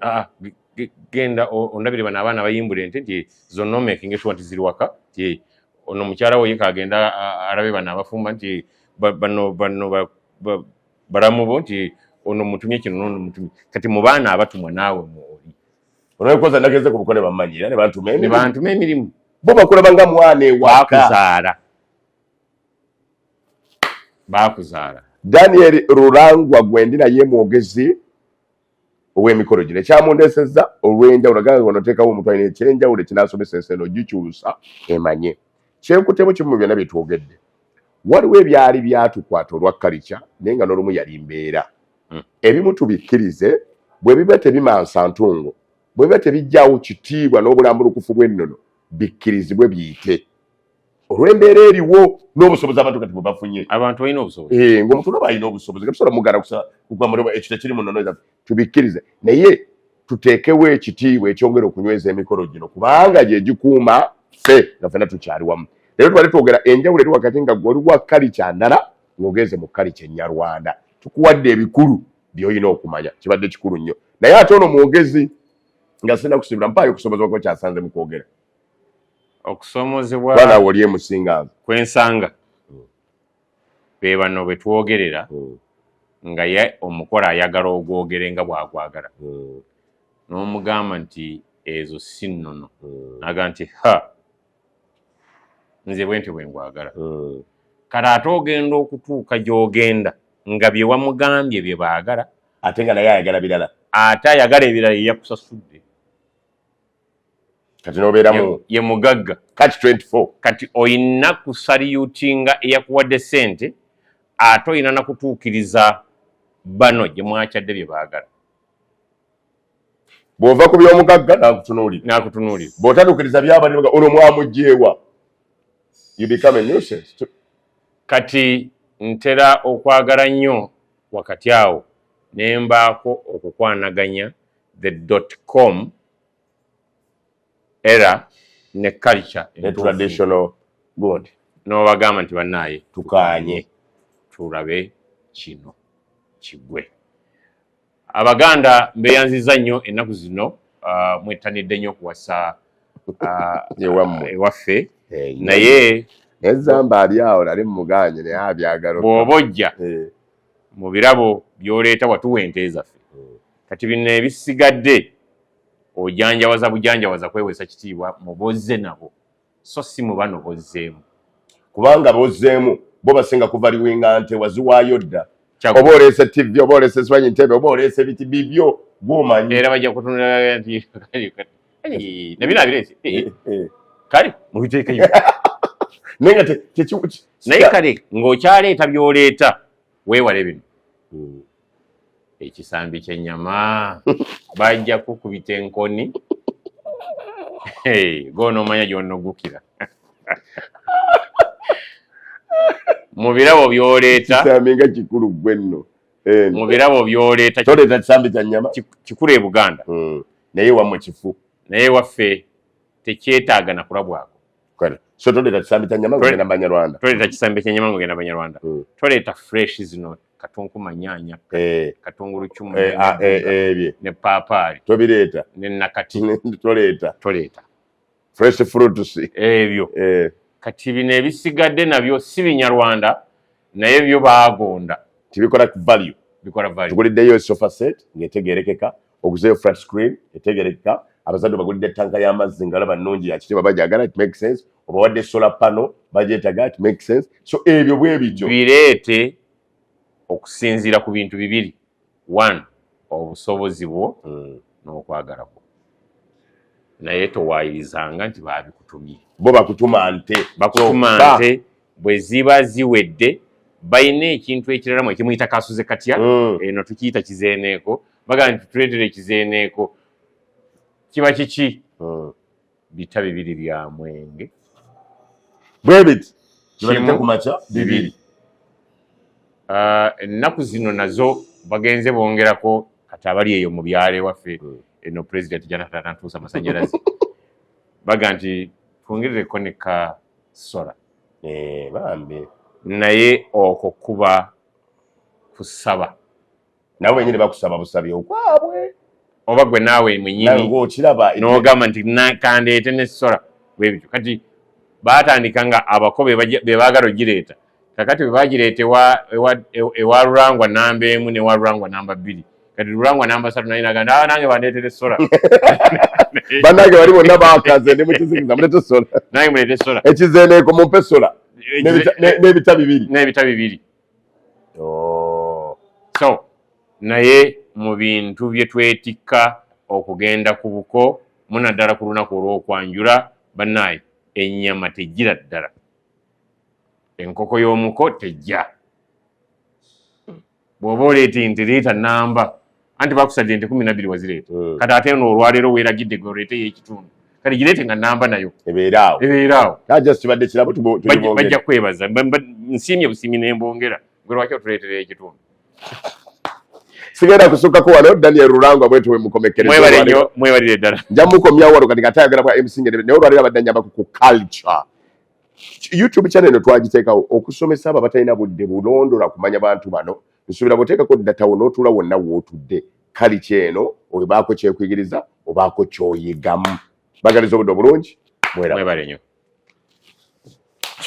Genda ondabire bano abaana bayimbula ente nti zonna omakinga sure nti ziri waka. Nti ono mukyala we yeka agenda alabe bano abafumba nti bano bano balamu bo nti ono mutumye kino n'ono mutumye. Kati mu baana abatumwa naawe mw'oli. Olw'okukoza nageze ku bukone bammanyi era ne bantuma emirimu. Ne bantuma emirimu. Bo bakulaba nga mwana ewaka. Baakuzaala. Baakuzaala. Daniel Rurangwa gwendi naye mwogezi ow'emikolo gino ekyamundeesezza olw'enjawulo agamba wano teekawo omuntu alina ekyenjawulo ekinaasomesa ensi eno gikyusa emanye. Kyenkutemu kimu mu byonna bye twogedde. Waliwo ebyali byatukwata olwa kalica naye nga n'olumu yali mbeera. Ebimu tubikkirize bwe biba tebimansa ntungo, bwe biba tebijjaawo kitiibwa n'obulambulukufu bw'ennono, bikkirizibwe biyite. Olw'embeera eriwo n'obusobozi abantu kati bwe bafunye. Abantu balina obusobozi. Ng'omuntu olaba alina obusobozi, nga tusobola mugaana kugwa mu ekyo tekiri mu nnono zaffe, tubikkirize. Naye tuteekewo ekitiibwa ekyongera okunyweza emikolo gino kubanga gye gikuuma ffe nga ffenna tukyali wamu. Leero tubadde twogera enjawulo eri wakati nga ggwe oli wa kalica ndala ng'ogenze mu kalica Ennyarwanda. Tukuwadde ebikulu by'olina okumanya, kibadde kikulu nnyo. Naye ate ono mwogezi nga sirina kusibula, mpaayo okusoomozebwa kuba kyasanze mu kwogera. Okusoomozebwa Kuba naawe oli emusinga nze. Kwensanga be bano be twogerera nga ye omukolo ayagala ogwogere nga bw'agwagala. N'omugamba nti ezo si nnono. N'agamba nti ha nze bwe ntyo bwe ngwagala. Kale ate ogenda okutuuka gy'ogenda nga bye wamugambye bye baagala, ate nga naye ayagala birala, ate ayagala ebirala yeyakusasudde. Kati nobeeramu ye mugagga. Kati 24. Kati oyina kusalutinga eyakuwadde ssente, ate oyina nakutuukiriza bano gye mwakyadde bye baagala. Bw'ova ku by'omugagga nakutunuulira, nakutunuulira. Bw'otatuukiriza byabali olwo mwamugjeewa, you become a nuisance. Kati ntera okwagala nnyo wakati awo ne mbaako okukwanaganya the .com era ne culture ne traditional good, n'obagamba nti bannaaye tukanye, tulabe kino kigwe. Abaganda mbeeyanziza nnyo ennaku zino, mwettanidde nnyo okuwasa ewaffe, naye nezamba ali awo nali muganye naye abyagala. Bw'oba ojja mu birabo by'oleeta watuwa ente zaffe. Kati bino ebisigadde ojanjawaza bujanjawaza kweweesa kitiibwa mu bozze nabo, so si mu bano bozzeemu. Kubanga bozzeemu bo basinga kuvaluinga nte waziwaayo dda. Oba oleese TV, oba oleese simanyi ntebe, oba oleese biti bibyo gwomanyi. Era bajja kutunula nti nabino abireese, kale mubiteekeyo. Naye nga naye kale ng'okyaleeta by'oleeta weewale bino. Ekisambi ky'ennyama bajja kukubita enkoni goonoomanya gy'onogukira mu birabo by'oleeta. Kisambi nga kikulu gwe nno. Mu birabo by'oleeta. Toleeta kisambi kya nnyama. Kikulu e Buganda. Naye wammwe kifu. Naye waffe tekyetaaga na kulabwako. So toleeta kisambi kya nnyama ng'ogenda Banyarwanda. Toleeta kisambi kya nnyama ng'ogenda Banyarwanda. Toleeta fresh zino katunkuma, nyaanya, katungulu cumu ne paapaali. Tobireeta. Ne nakati. Toleeta. Toleeta. Fresh fruits. Ebyo. Kati bino ebisigadde nabyo si Binyarwanda, naye byo baagonda. Tibikola value. Bikola value. Tuguliddeyo sofa set ng'etegeerekeka, oguzeeyo flat screen etegeerekeka, abazadde bagulidde tanka y'amazzi nga laba nnungi ya kitiibwa bajagala, it makes sense. Obawadde solar panel bagyetaga, it makes sense. So ebyo bwe bityo. Bireete okusinziira ku bintu bibiri: one, obusobozi bwo n'okwagala kwo, naye towaayirizanga nti baabikutumye. Bo bakutuma nte. Bakutuma nte. Bwe ziba ziwedde balina ekintu ekirala mwe kimuyita kasuze katya. Eno tukiyita kizeeneeko. Bagamba nti tuleetere ekizeeneeko. Kiba kiki? Bita bibiri bya mwenge. Bwe biti kibalete ku makya bibiri. Ennaku zino nazo bagenze bongerako. Kati abali eyo mu byalo ewaffe eno Pulezidenti gyanatuusa amasanyalaze, baga nti twongerereko ne ka solar. Bambi. Naye okwo kuba kusaba. Nabo benyini bakusaba busabi okwabwe. Oba gwe naawe mwenyini ng'okiraba n'ogamba nti kandeete ne solar bwe bityo. Kati baatandika nga abako be baagala ogireeta. Kakati bwe bagireeta ewa Lulangwa namba 1 newa Lulangwa namba 2, kati Lulangwa namba 3 naye nagamba, "Ah, nange bandeetere solar." Bannange bali bonna bakaze ndi mukizikiza, mulete solar. Nange muleete solar. Ekizeeneeko mumpe solar n'ebita bibiri. N'ebita bibiri. Oh. So naye mu bintu bye twetikka okugenda ku buko, munaddala ku lunaku olw'okwanjula, bannaaye ennyama tejjira ddala, enkoko y'omuko tejja. Bw'oba oleeta ente, leeta namba, anti bakusadde ente 12 wazireeta. Kati ate eno olwaleero weeragidde gwe oleeteyo ekitundu, kati gireete nga namba nayo. Ebeere awo. Ebeere awo. Just kibadde kirabo. Bajja kwebaza. Nsiimye busiimi nembongera, gwe lwaki otuleetera ekitundu? Sigenda kusukkako wano. Daniel Rurangwa bwetu we mukomekkereza. Mwebale nnyo, mwebalire ddala. Nja mukomyawo wano kati ng'ate ayogera bwa MC Ngere, naye olwaleero abadde anyambako ku culture. YouTube channel eno twagiteekawo okusomesa abo abatalina budde bulondola kumanya bantu bano. Nsuubira bw'oteekako data wo n'otuula wonna w'otudde, culture eno obaako kyekuyigiriza, obaako ky'oyigamu. Bagaliza obudde obulungi. Mwebale nnyo.